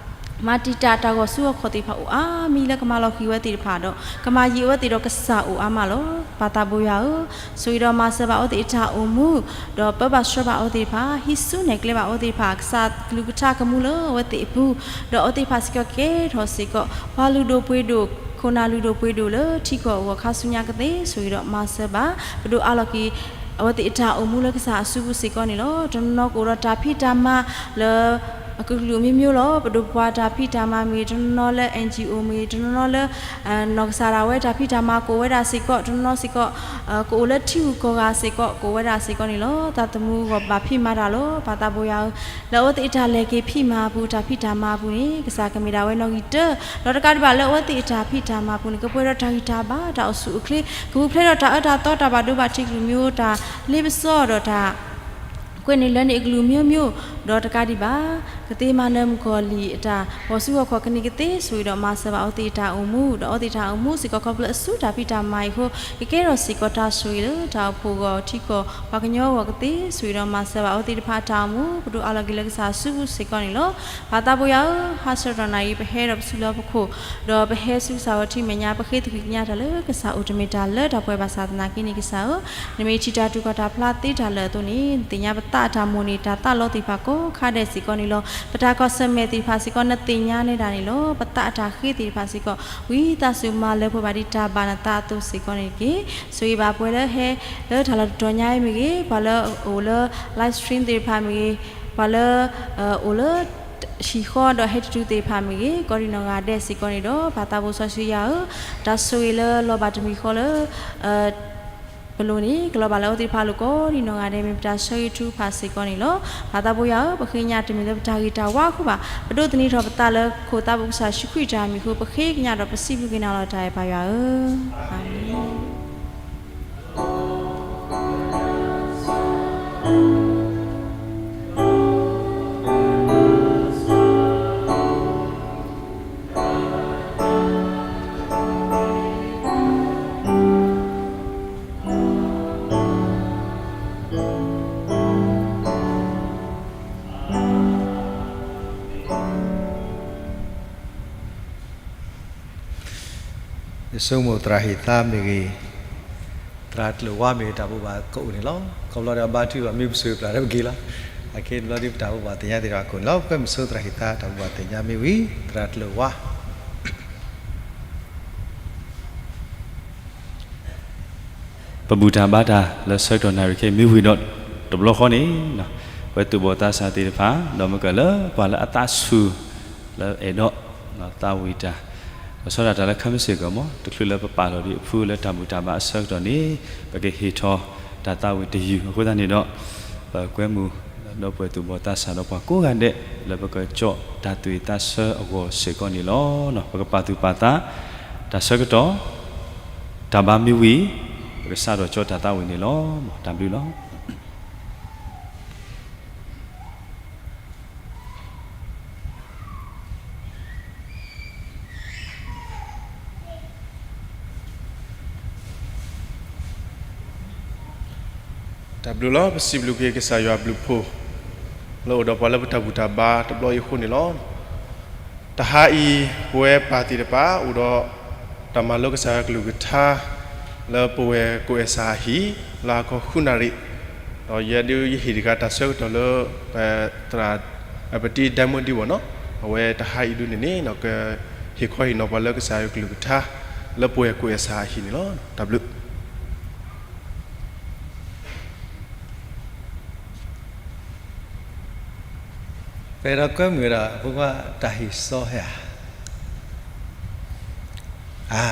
မၤတံာ်တာ်တၢ်ဂီၤဆူဟီၣ်ခိၣ်သ့ၣ်တဖၣ်အိၣ်အါမံၤလၢကမၤလီၤဃံၤဝဲသ့ၣ်တဖၣ်ဒီး ကမၤယံာ်အဝဲသ့ၣ်ဒီးကစၢ်အိၣ်အါမးလီၤ. ပၢ်သးဘိယွၤဧၢ, ဆိၣ်ဂ့ၤဒီးမၤစၢၤဘၣ်အဝဲသ့ၣ်အတၢ်အိၣ်မူ, ဒီးပၢဘၣ်ဆှၢဘၣ်အဝဲသ့ၣ်တဖၣ်, ဟံးစုနဲၣ်ကျဲဘၣ်အဝဲသ့ၣ်တဖၣ်, ကစၢ်ကလုၢ်ကထါကမူလၢအဝဲသ့ၣ်အပူၤ, ဒီးအဝဲသ့ၣ်တဖၣ်စ့ၢ်ကီးကဲထီၣ်စ့ၢ်ကီး ပှၤလုၢ်ဒိၣ်ပှ့ၤဒိၣ်, ခိၣ်နၢ်လုၢ်ဒိၣ်ပှ့ၤဒိၣ်လၢထံကီၢ်အဂီၢ်ခါဆူညါကသ့, ဆိၣ်ဂ့ၤဒီးမၤစၢၤဘၣ်, ပဒိၣ်အါလီၤက့ၤ အဝဲသ့ၣ်အတၢ်အိၣ်မူလၢကစၢ်အစုပူၤစ့ၢ်ကီးန့ၣ်လီၤ. တနီၤနီၤကအိၣ်ဒီးတၢ်ဖံးတၢ်မၤလၢ အကလုာ်မ့ၢ်မ့ၢ်လီၤ. ပဒိၣ်ပှၤတၢ်ဖံးတၢ်မၤမ့ၢ်ဂ့ၤ, တနီၤနီၤလၢ NGO မ့ၢ်ဂ့ၤ, တနီၤနီၤလၢ နီၢ်ကစၢ်ဒၣ်ဝဲတၢ်ဖံးတၢ်မၤကအိၣ်ဝဲဒၣ်စ့ၢ်ကီး, တနီၤနီၤစ့ၢ်ကီး ကအိၣ်လၢထံဂုၤကီၢ်ဂၤစ့ၢ်ကီး, ကအိၣ်ဝဲဒၣ်စ့ၢ်ကီးန့ၣ်လီၤ. တၢ်သမူအဂီၢ်ဘၣ်ဖံးမၤတၢ်လီၤ. ပၢ်သးဘိယွၤဧၢ, လၢအဝဲသ့ၣ်အတၢ်လဲၤက့ၤဖံးမၤအပူၤ, တၢ်ဖံးတၢ်မၤအပူၤန့ၣ် ကစၢ်ကမ့ၢ်ဒၣ်ဝဲနီၣ်ဂံၢ်တၢ, ဒီးတကးဒံးဘၣ်လၢအဝဲသ့ၣ်အတၢ်ဖံးတၢ်မၤအပူၤန့ၣ် ကပှဲၤဒီးတၢ်ဂံၢ်တၢ်ဘါ, တၢ်အိၣ်ဆူၣ်အိၣ်ချ့, ကပူၤဖျဲးဒီးတၢ်အၢတၢ်သီ, တၢ်ဘၣ်ဒိဘၣ်ထံးကလုာ်မံၤ, တၢ်လ့ပစီဒီးတၢ် ကွဲးန့ၢ်လွဲန့ၢ်အကလုာ်မံၤမံၤ, ဒီးတကးဒံးဘၣ် ကသ့မၤနၢၤမုၣ်ကီၤလံၢ်အတၢ်ဂီၤစုဂီၤခီၣ်ကန့ၢ်ကသ့, ဆိၣ်ဂ့ၤဒီးမၤစၢၤဘၣ်အဝဲသ့ၣ်အတၢ်အိၣ်မူ, ဒီးအဝဲသ့ၣ်တၢ်အိၣ်မူစ့ၢ်ကီး ခီဖျိအစုတၢ်ဖံးတၢ်မၤအံၤအဃိ ကကဲထီၣ်စ့ၢ်ကီးတၢ်ဆိၣ်ဂ့ၤလၢတၢ်အိၣ်ဖှိၣ်အဂီၢ် ထံကီၢ်ပှၤကညီအဂီၢ်ကသ့, ဆိၣ်ဂ့ၤဒီးမၤစၢၤဘၣ်အဝဲသ့ၣ်တဖၣ်အတၢ်အိၣ်မူ, ပဒိၣ်အါလီၤက့ၤလၢကစၢ်အစုပူၤစ့ၢ်ကီးန့ၣ်လီၤ. ပၢ်သးဘိယွၤဧၢ, ဟါဆၢကတီၢ်နၣ်ရံၣ် ပဟဲဒီးပစုလီၤပခိၣ်, ဒီးပဟဲဆူကစၢ်အဂီၢ်ထံမဲာ်ညါ ပဃ့သကွံၢ်ကညးတၢ်လၢကစၢ်အအိၣ် တမ့ၢ်တၢ်လၢတၢ်ပှဲၤဘၣ်ဆၣ်သနာ်က့န့ၣ် ကစၢ်ဧၢ, နမ့ၢ်ထံၣ်တၢ်ထုကီၢ်တၢ်ဖျါသ့တၢ်လၢာ်အသိးန့ၣ် နသ့ၣ်ညါပသးအတၢ်မိၣ်န့ၢ်တၢ်သးလီသ့ၣ်တဖၣ်ကိးခါဒဲးစ့ၢ်ကီးန့ၣ်လီၤ. ပတၢ်ကွၢ်ဆၢၣ်မဲာ်သ့ၣ်တဖၣ်စ့ၢ်ကီး နသ့ၣ်ညါနဲဒၣ်န့ၣ်လီၤ. ပသးအတၢ်ဃ့သ့ၣ်တဖၣ်စ့ၢ်ကီး ဝံသးစူၤမၤလၢပှဲၤဘၣ်ဒ်တၢ်ဘၣ်နသးအသိးစ့ၢ်ကီးန့ၣ်တက့ၢ်. ဆိၣ်ဂ့ၤဘၣ်ပှၤလၢဟဲ လၢတၢ်လီၢ်တတီၤညါအံၤမ့ၢ်ဂ့ၤ, ပှၤလၢအိၣ်လၢ live stream သ့ၣ်တဖၣ်မ့ၢ်ဂ့ၤ, ပှၤလၢ အိၣ်လၢ ဟံၣ်ဃီဒီးဟဲတတုၤသ့ၣ်တဖၣ်မ့ၢ်ဂ့ၤ, ကိးဒံနီၢ်ဂၤဒဲးစ့ၢ်ကီးန့ၣ်ဒီး ပၢ်သးဘိစီဆှံယွၤဧၢ, တၢ်ဆိၣ်ဂ့ၤလၢလီၤဘၣ်တမံၤဃီလၢ ပလိၤန့ၣ် ကလီၤဘၣ်လၢအဝဲသ့ၣ်တဖၣ်အလိၤ ကိးဒံနီၢ်ဂၤဒဲး မ့ၢ်ပတၢ်ဆၢဂ့ၤထုကဖၣ်စ့ၢ်ကီးန့ၣ်လီၤ. ပၢ်သးဘိယွၤဧၢ, ပဃ့ကညးတမ့ၢ်လၢပတၢ်ဂ့ၤတၢ်ဝါအဃိဘၣ်, ပဒိးသန့ၤထီၣ်ပသးလၢခိၣ်သးဘိကစၢ်ယ့ၣ်ၡူးခရံာ်တၢ်မံၤအဃိ ပဃ့ကညးဒီးပစံးဘျုးက့ၤနၤလီၤ တၢ်အဲၣ်ပၢ်ယွၤဧၢ, အၤမ့ၣ်. ယဆိကမိၣ်သရၣ်ဟ့ၣ်သါမ့ၢ်ဂ့ၤ, သရၣ်ကျၢၢ်ဝါမ့ၢ်ဂ့ၤ တၢ်ဘိးဘၣ်ကအိၣ်န့ၣ်လီၤ. ခီဖျိဒီးအဘါထုကဖၣ် မ့ၢ်ပစိၤပျၢ်ဒီးပက့ၤလီၤ. အခဲအံၤတဘျီဒီး ပတၢ်ဘိးဘၣ်သ့ၣ်ညါသ့ၣ်တဖၣ်ကအိၣ်န့ၣ်လီၤ. ပကဲမုဆိသရၣ်ဟ့ၣ်သါ တၢ်ဘိးဘၣ်သ့ၣ်ညါမ့ၢ်ဝံၤ သရၣ်ကျၢၢ်ဝါ ပဘူၣ်တၢ်ဘါတၢ်လၢဆၢကတီၢ်နၣ်ရံၣ်ခဲအံၤမ့ၢ်ဝံၤဒီး တဘျီဃီန့ၣ်, ပဝဲသူၣ်ဘီၣ်သးစၢ်သ့ၣ်တဖၣ် ဒီးမ့ၢ်ကလၢပှၤလၢအသးဆူၣ်လၢအဲၣ်ဒိးသးဝံၣ်တၢ်, ဒီးဆီဒၣ်တၢ်လၢခဲမုၢ်ဆ့ၣ်ကီးမ့ၢ် တချုးလၢပပာ်လီၤဒံးအဖုလၢတၢ်ဘူၣ်တၢ်ဘါအဆၢကတီၢ်န့ၣ် ပကဟ့ၣ်ထီၣ်တၢ်သးဝံၣ်တယုၢ်. အဃိသတးန့ၣ်ဒီး ပကွဲမုာ်ဒီပုၢ်ဝဲၢ်သူၣ်ဘီၣ်သးစၢ်ဒီးပှၤကိးဂၤဒဲး လၢပကကၠီၣ်တၢ်သူၣ်ဝံၣ်သးဆၢအဂီၢ်စ့ၢ်ကီးန့ၣ်လီၤ. ပကပာ်သူၣ်ပာ်သး တၢ်ဆၢကတီၢ် တၢ်ဘါမ့ၢ်ဝံၤ ပကစးထီၣ်ကၠီၣ်တၢ်သးဝံၣ်န့ၣ်လီၤ. တၢ်ဘျုးလီၤ. တၢ်ဘျုးလီၤ. ပစံးဘျုးက့ၤကစၢ်ယွၤအဘျုးအဖှိၣ် လၢအိၣ်ဒီးပှၤလၢပတၢ်ဘူၣ်တၢ်ဘါတဘျီအံၤအဃိန့ၣ်လီၤ. တဟါအံၤ ပဝဲပၢ်သ့ၣ်တဖၣ် အိၣ်ဒီးတၢ်မၤလိကစၢ်ယွၤကလုၢ်ကထါ လၢပဝဲၢ်ကိးအဲၣ်ဆၣ်အဟံၣ် လၢဟါခီဃုနၣ်ရံၣ်, ဒီးယဲဒၣ်ယဟ့ၣ်တဂၤတၢ်ဆၢကတီၢ်လၢ ပတံၤဒၣ်မုၣ်ဒံးဘၣ်နီၤ, အဝဲတဟါအံၤဒုန့ၣ်န့ၣ် ကဟ့ၣ်ခီဟ့ၣ်နီၤပှၤလၢကစၢ်ယွၤကလုၢ်ကထါ လၢပဝဲၢ်ကိးအဲၣ်ဆၣ်အဟံၣ်န့ၣ်လီၤ. တၢ်ဘျုး ပအဲၣ်ဒိးကွဲမုာ်ဝဲဒၣ် အဖိခွါတၢ်ဟ့ၣ်စီဟဲဧါ, အါ,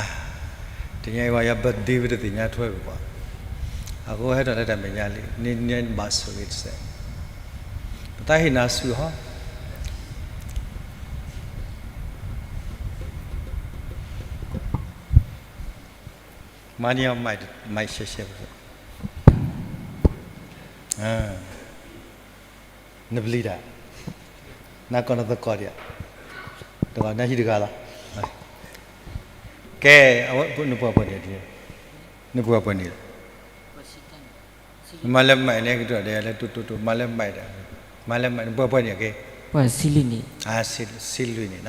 တနံၤအံၤဝဲယ birthday ပတသ့ၣ်ညါထွဲကွၢ်, အဃိဟဲထီၣ်လၢတၢ်မဲာ်ညါလံ, န့ၣ်န့ၣ်ဘၣ်ဆိၣ်ဂ့ၤတစဲး, ပသးဟ့ၣ်နၤဆူၣ်ဟီ မၤန့ၢ်အီၤ မၤရှဲရှဲ, နပျံၤတၢ်, နၤကီၢ်နသကိးဒံးဧါ, တဂၤနဟံၣ်တဂၤလီၤ, ကဲ, နပှၤပှဲၤန့ၣ်, နပှၤပှဲၤန့ၣ်, မၤလၢမးန့ၣ် ကတၢၢ်ဒီးလၢတိတိတိ မၤလၢမးဒီး, မၤလၢမး နပှၤပှဲၤန့ၣ်က့, ဆံလွံၢ်န့ၣ်နီၤ,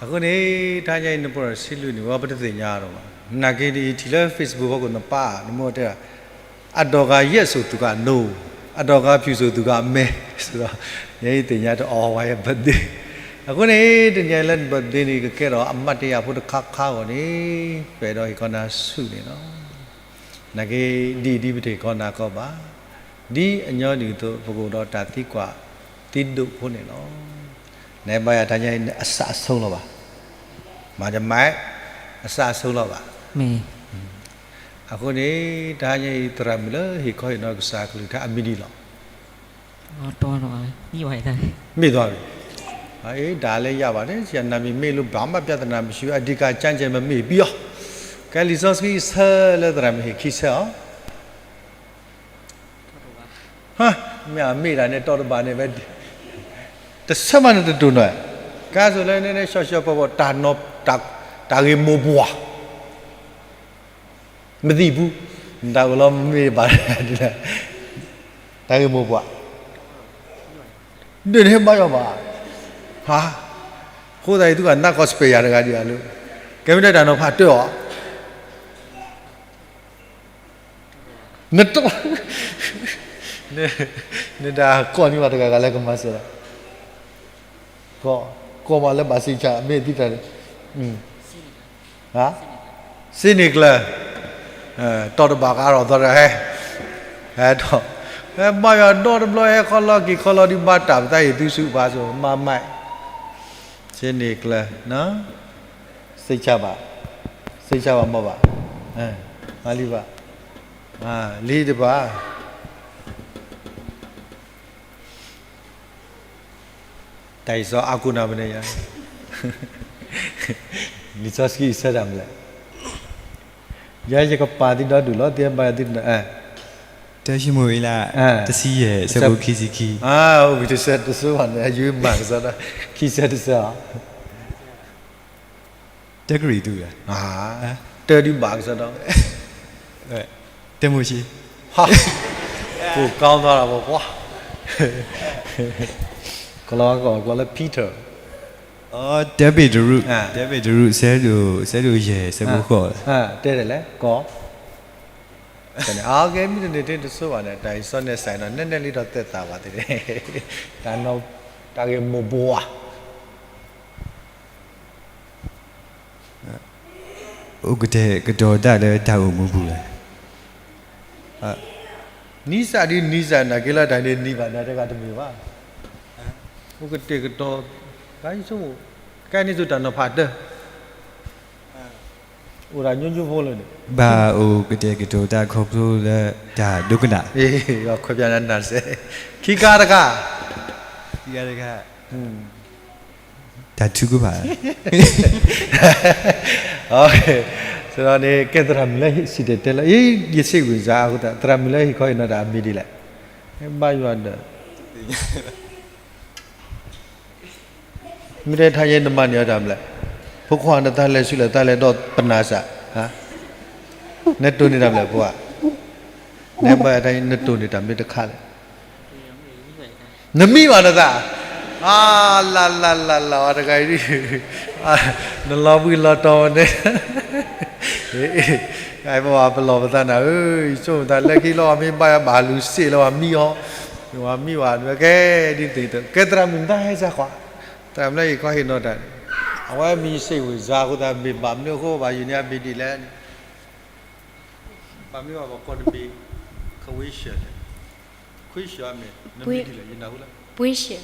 အဃိန့ၣ် တဟါညါအံၤ နပှၤဆံလွံၢ်န့ၣ် ဝဲပတသ့ၣ်ညါအီၤဘၣ်, နာ်က့ဒ်အံၤ ထံၣ်လၢ Facebook ဖီခိၣ်နပာ် နမိၢ်တဲဒၣ် အဒိးဂၤ yes ဆိၣ်သုးကး no, အဒိးဂၤ ဖြူ ဆိၣ်သုးကး မဲ ဆိုတော့ ယဲအံၤသ့ၣ်ညါတအီၣ်ဝဲယ birthday, အဃိန့ၣ် တနံၤလၢန birthday န့ၣ် ကကဲထီၣ်အမှတ်တရဖိတခါခါအဂီၢ်န့ၣ် ပအဲၣ်ဒိးဟ့ၣ်ခီနၤဆူၣ်န့ၣ်လီၤ. နာ်က့ ဒ်အံၤဒ်ပတဟ့ၣ်ခီနၤကီးဘၣ်, ဒ်အညီနုၢ်အသိး ပကအိၣ်ဒီးတၢ်သံကွၢ်သံဒိးဖိန့ၣ်လီၤ. နဘၣ်ယၤတဟါညါအံၤ အစးအဆုံးလီၤဘၣ်, မၤတမး အစးအဆုံးလီၤဘၣ်. အဃိန့ၣ် တဟါညါအံၤ သရၣ်မုၣ်လၢဟ့ၣ်ခီဟ့ၣ်နီၤကစၢ်ကလုၢ်ကထါအမံၤဒ်လဲၣ် မ့ၢ်, မ့ၢ်သီ, ဒါလည်းရပါတယ်, ဆရာနာမည်မေ့လို့ ဘာမှပြဿနာမရှိဘူး, အဓိက ကျမ်းကျမ်းမမေ့ပြီးရော, ကဲ လံာ်စီဆှံအဆၢလၢသရၣ်မုၣ်ဟ့ၣ်ခံဆၢအီၤ, မ့ၢ်အမ့ၢ်ဒၣ်န့ၣ် တီၢ်တဘၣ်န့ၣ်ဝဲ, တဆၢမးန့ၣ်တတိၢ်နီၤ, ကါစိၤလၢန့ၣ် ရှော့ရှော့ပေါ့ပေါ့, တၢ်ဂ့ၢ်မိၢ်ပှၢ် မသိဘူး, တၢ်အိၣ်လီၤမ့ၢ်ဘၣ်, တၢ်ဂ့ၢ်မိၢ်ပှၢ်, ဒ်န့ၣ်ဟဲဘါယွၤဘၣ်, ဟါ, အဃိသတးအံၤ သုကနၢ်ကီၢ် spare ယၤတဂၤဒံးဧါလၢ, ကဲမ့ၢ်လၢတၢ်နီၤဖးတၢၢ်အီၤ, နတ, နတၢ်ကိးန့ၢ်ဘၣ်တဂၤဂၤလၢကမၤစၢၤလီၤ, ကိးမးလၢဘၣ်စံးဆၢ မ့ၢ်သံတၢ်န့ၣ် စ့န့ၢ်ကျၢၤ, တီၢ်တဘၣ်ကအါထီၣ်သီတဂၤဟဲ, ဟဲထီၣ်, ဟဲဘါယွၤဒီတဘျီ ဟဲခီလီၤက့ၤခီလီၤဒုးဘါတၢ် ပသးဟ့ၣ်သုဆူပှၤစိၤ မၤမး, စ့န့ၢ်ကျၢၤ, စိတ်ချပါ, စိတ်ချပါ မ့ၢ်ဘၣ်, မၤလံဘၣ်, လံတဘၣ် တၢ်အံၤစီၤအါကိးနၤမနုၤညါ, လံာ်စီဆှံအံၤဆၢတၢ်မနုၤလဲၣ်, ယၤယကပာ်သုဒီဒူၣ်လီၤ သုဘါယွၤသုတနၢ်, တၢ်ၡမူၤအ့လး တဆံယဲၢ် ဆၢဖိခံဆံခံ, အိၣ်ဘံၣ်တဆၢတဆၢဘၣ်န့ၣ် ယမၤကစီဒီ ခံဆၢတဆၢ, တၢ်ကရံၣ်သူး, တၢ်ဒုးဘၣ်ကစီဒီ, တၢ်မိၤၡ့, ကိၢ်ကီသီလီၤပှၤ, ကလီၤကီၢ်လၢ Peter တဲဘ့ၣ်တရူး, တဲဘ့ၣ်တရူး, ဆဲဒိၣ်ယဲၢ်, ဆဲဖိဃီ, တဲဒ်လဲၣ်, ကီ, အကဲမ့ၢ်တန့ၢ်တ့ၢ်တဆိဘၣ်န့ၣ် တၢ်အံၤစီန့ၣ်စဲးနီၤ နဲနဲလံထီၣ်သဲးသးဘၣ်သ့ၣ်, တၢ်ဂ့ၢ်မိၢ်ဘှီၣ်ဧါ အိၣ်ကတဲာ်ကတီၤတၢ်လၢတၢ်အိၣ်မူပူၤလဲၣ်. နံစးဒ်နံစးနာ်က့လၢတၢ်န့ၣ်နံဘၣ်နၤတဂၤတမ့ၢ်ဘၣ်. အိၣ်ကတဲာ်ကတီၤ, တခါအံၤဆိ, တခါန့ၣ်ဆိတၢ်နီၤဖးတၢၢ်, အိၣ်ဒၣ်ညိညိဖိလၢာ်န့ၣ်, ဘၣ်အိၣ်ကတဲာ်ကတီၤတၢ်ခီဖျိလၢတၢ်ဒိကနၣ်, ခွဲးပြနၤစဲး, ခံခါတခါ, ခံခါတခါ တၢ်ထုကဖၣ်, စဒီးန့ၣ် ကဲသရၣ်မုၣ်လၢဟံၣ်စံၣ်တဲၤတဲလၢ အ့ ယစ့ၢ်ကီးစ့ၢ်ကီးအဃိသတး သရၣ်မုၣ်လၢဟံၣ်ခီဟံၣ်နီၤတၢ်အမံၤဒ်လဲၣ်, ဘါယွၤဒီး မ့ၢ်တဲထါယဲနမၤန့ၢ်အီၤတၢ်မလဲၣ်, ဖိခွါနသးလဲၤဆူလဲၣ် သးလဲၤဒီးပနၢ်စး, နတိၢ်န့ၢ်တၢ်မလဲၣ်ဖိဧါ, နဘၣ်ထါယဲ နတိၢ်န့ၢ်တၢ်မ့ၢ်တခါလဲၣ်, နမံဘၣ်နသး, အါ လၢ်လၢ်လၢ်လၢ် အတဂၤအံၤဒ်, နလီၤဘှံးလီၤတီၤန့ၣ်, ပဝဲပလီၢ်ပသးနၤဧၢ, ယဆိကမိၣ်သးလၢခံလီၤ ပှၤမ့ၢ်ဘါယွၤဘၣ်လူၤစ့ၢ်လီၤ ပှၤမံအီၤ, ပှၤမံဘၣ်နကဲဒ်သိး ကဲသရၣ်မုၣ်မတၤဟဲစၢ်ကွၢ်, သရၣ်မုၣ်လၢဟံၣ်ခီဟံၣ်နီၤတၢ်န့ၣ်, အဝဲမံစ့ၢ်ကီးစ့ၢ်ကီးအဃိသတး မ့ၢ်ဘၣ်မနုၤအဃိဘၣ်ယုၢ်န့ၢ်အမံၤဒ်လဲၣ်န့ၣ် ပှၤမ့ၢ်ဘၣ်ပှၤကိးတဘ့ၣ်, ခဝ့ၡၢၣ်, ခဝ့ၡၢၣ်မ့ၢ်, နမံၤဒ်လဲၣ် ယနၢ်ဟူလၢ, ဘှ့ၡၢၣ်,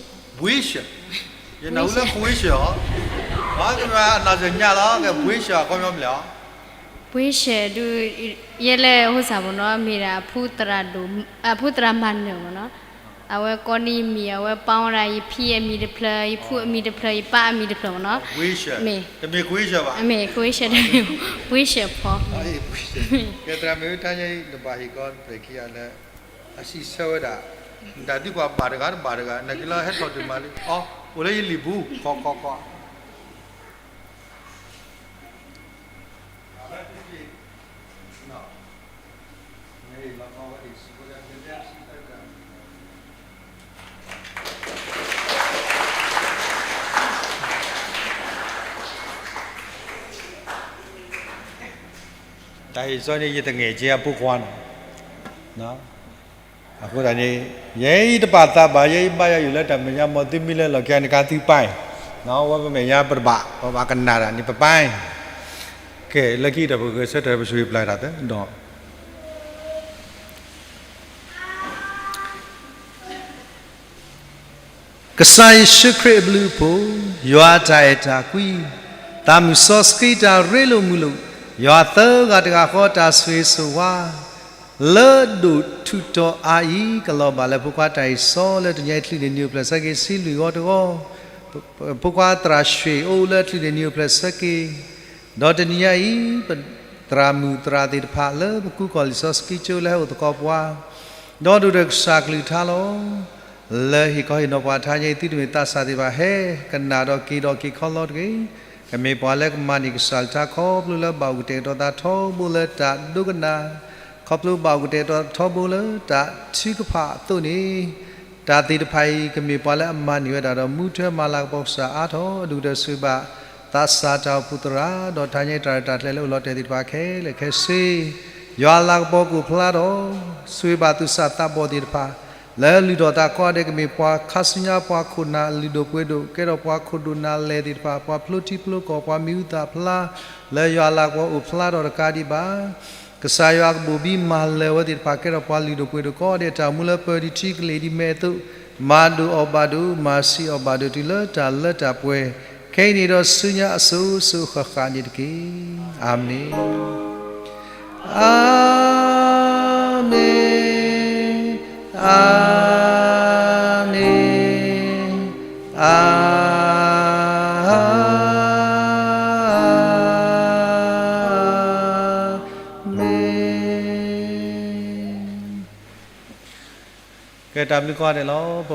ယနၢ်ဟူလၢခဝ့ၡၢၣ်အီၤ, ပှၤကမၤအနၢ်စၢၤညါလီၤ ကဲဘှ့ၡၢၣ်အခီပညီမနုၤလဲၣ်အီၤ, ဘှ့ၡၢၣ်ဒုး, ယဲလၢဟိစၢ်မ့ၢ်နီၤ မ့ၢ်ဒၣ်, အဖုသရၣ်မၤနၢၤမ့ၢ်နီၤ, အဝဲကိးန့ၢ်ယမံၤ အဝဲပာ်ဝဲဒၣ်ယဖံအမံၤတဖျၢၣ် ယဖုအမံၤတဖျၢၣ် ယပၢ်အမံၤတဖျၢၣ်မ့ၢ်နီၤ, မ့ၢ်, မ့ၢ်ခဝ့ၡၢၣ်, ဘှ့ၡၢၣ်ဖီ, ကဲသရၣ်မုၣ်တၢ်ညါအံၤ နဘၣ်ဟ့ၣ်ခီပျဲခံဂၤလၢ အစံးဆၢဝဲဒၣ်, တၢ်သံကွၢ်ဘၣ်တဂၤတဘၣ်တဂၤ နာ်က့လၢဟဲထီၣ်ဒုးမၤလံ, အီ, အိၣ်လၢယလံာ်ပူၤ, ခီခီခီ တၢ်ဟ့ၣ်စီန့ၣ် ယတငဲၢ်က့အဖိခွါန့ၣ်, အဃိသတးန့ၣ်, ယဲအံၤတပာ်သးဘၣ် ယဲအံၤဘါယွၤယုၢ်လၢတၢ်မဲာ်ညါ မ်သုမံလၢလီၢ်ခံန့ၣ် ကသံပၢ်, ဝဲပမဲာ်ညါပတဘၣ် ပဘၣ်ကနၣ်တၢ်န့ၣ် ပပၢ်, ကဲ လၢခံတၢ်ပဂဲၤဆၢထၢၣ်ပဆိၣ်ဂ့ၤပျၢ်တၢ်သၢဒီး ကစၢ်ယ့ၣ်ၡူးခရံာ်အဘျုးအဖှိၣ်, ယွၤတၢ်အဲၣ်တၢ်ကွံ, သးမုၢ်စီဆှံတၢ်ရ့လိာ်မုာ်လိာ်, ယွၤသၢဂၤတဂၤဃီတၢ်ဆိၣ်ဂ့ၤဆိၣ်ဝါ, လၢဒိၣ်ထူးတီၤအါအံၤ ကလီၤဘၣ်လၢဖိခွါတၢ်အံၤစီလၢတနံၤအံၤ ချုးန့ၢ်နံၤအိၣ်ဖျဲၣ်ဆၢက့ၤ ဆံလွံၢ်ဂီၤတဂီၤ, ဖိခွါသရၣ်ရွှ့ၣ်အိၣ်လၢချုးန့ၢ်နံၤအိၣ်ဖျဲၣ်ဆၢက့ၤ, ဒီးတနံၤညါအံၤ ပသရၣ်မုၣ်သရၣ်သ့ၣ်တဖၣ်လၢပကူကီၢ်လံာ်စီဆှံကၠိလၢဟဲအိၣ်သကိးပှၤ, ဒီးဒိၣ်ဒီးကစၢ်ကလုၢ်ကထါလီၤ. လၢဟ့ၣ်ခီဟ့ၣ်နီၤပှၤထါညါအံၤ သုတမ့ၢ်သးစၢ်သ့ၣ်တဖၣ် ဟဲကနၣ်ဒီးက့ၤဒီးက့ၤခီလီၤတဂ့ၤ. ကမ့ၢ်ပှၤလၢကမၤန့ၢ်ကစၢ်ကလုၢ်ကထါ ခီဖျိလၢဘၣ်အိၣ်ကတဲာ်ကတီၤသးထီဘိလၢတၢ်ဒိကနၣ်, ခီဖျိဘၣ်အိၣ်ကတဲာ်ကတီၤထီဘိလၢတၢ်ထုကဖၣ်အသိးန့ၣ်, တၢ်သ့ၣ်တဖၣ်အံၤ ကမ့ၢ်ပှၤလၢအမၤန့ၢ်ဝဲဒၣ်ဒီး မူထွဲမၤလၤကပီၤကစၢ်အါထီၣ် အဒိၣ်ကတၢၢ်ဆိၣ်ဂ့ၤဘၣ် သးစၢ်တၢ်အိၣ်ဖှိၣ်သရၣ် ဒီးထါညါအံၤတၢ်ရဲၣ်တၢ်ကျဲၤလၢအိၣ်လီၤတဲာ်သ့ၣ်တဖၣ်ခဲလၢာ်ခဲဆ့, ယွၤအလၤကပီၤကအိၣ်ဖျါထီၣ်, ဆိၣ်ဂ့ၤဘၣ်သူၣ်စၢ်သးဘီၣ်သ့ၣ်တဖၣ်, လၢလုၢ်ထီၣ်သးကီၢ်ဒဲး ကမ့ၢ်ပှၤခါဆူညါပှၤခိၣ်နၢ်လုၢ်ဒိၣ်ပှ့ၤဒိၣ် ကဲထီၣ်ပှၤခိၣ်ဒိၣ်နၢ်လဲၢ်သ့ၣ်တဖၣ် ပှၤဖျိထံဖျိကီၢ် ပှၤမံၤဟူသၣ်ဖျါ, လၢယွၤအလၤကပီၤအိၣ်ဖျါထီၣ်တကးဒံးဘၣ် ကစၢ်ယွၤကဘိၣ်ဘံမၤလၢၤဝဲသ့ၣ်တဖၣ် ကဲထီၣ်ပှၤလုၢ်ဒိၣ်ပှ့ၤဒိၣ် ကီၢ်ဒဲးတၢ်အိၣ်မူလၢပၢၤဒံးထံကလ့ၢ်ဒံးမဲာ်အသိး, မၤဒိၣ်အီၣ်ဘၣ်ဒိၣ် မၤဆံးအီၣ်ဘၣ်ဒိၣ်တုၤလၢတၢ်လၢတၢ်ပှဲၤ, ခဲအံၤန့ၣ်ဒီးဆူညါအစိၤစိၤဃၣ်ဃၣ်န့ၣ်တက့ၢ်. အၤမ့ၣ်, အၤမ့ၣ်, အၤမ့ၣ်, အၤ မ့ၣ်. ကဲတၢ်ဘျုးကိးဂၤဒဲးလီၤ.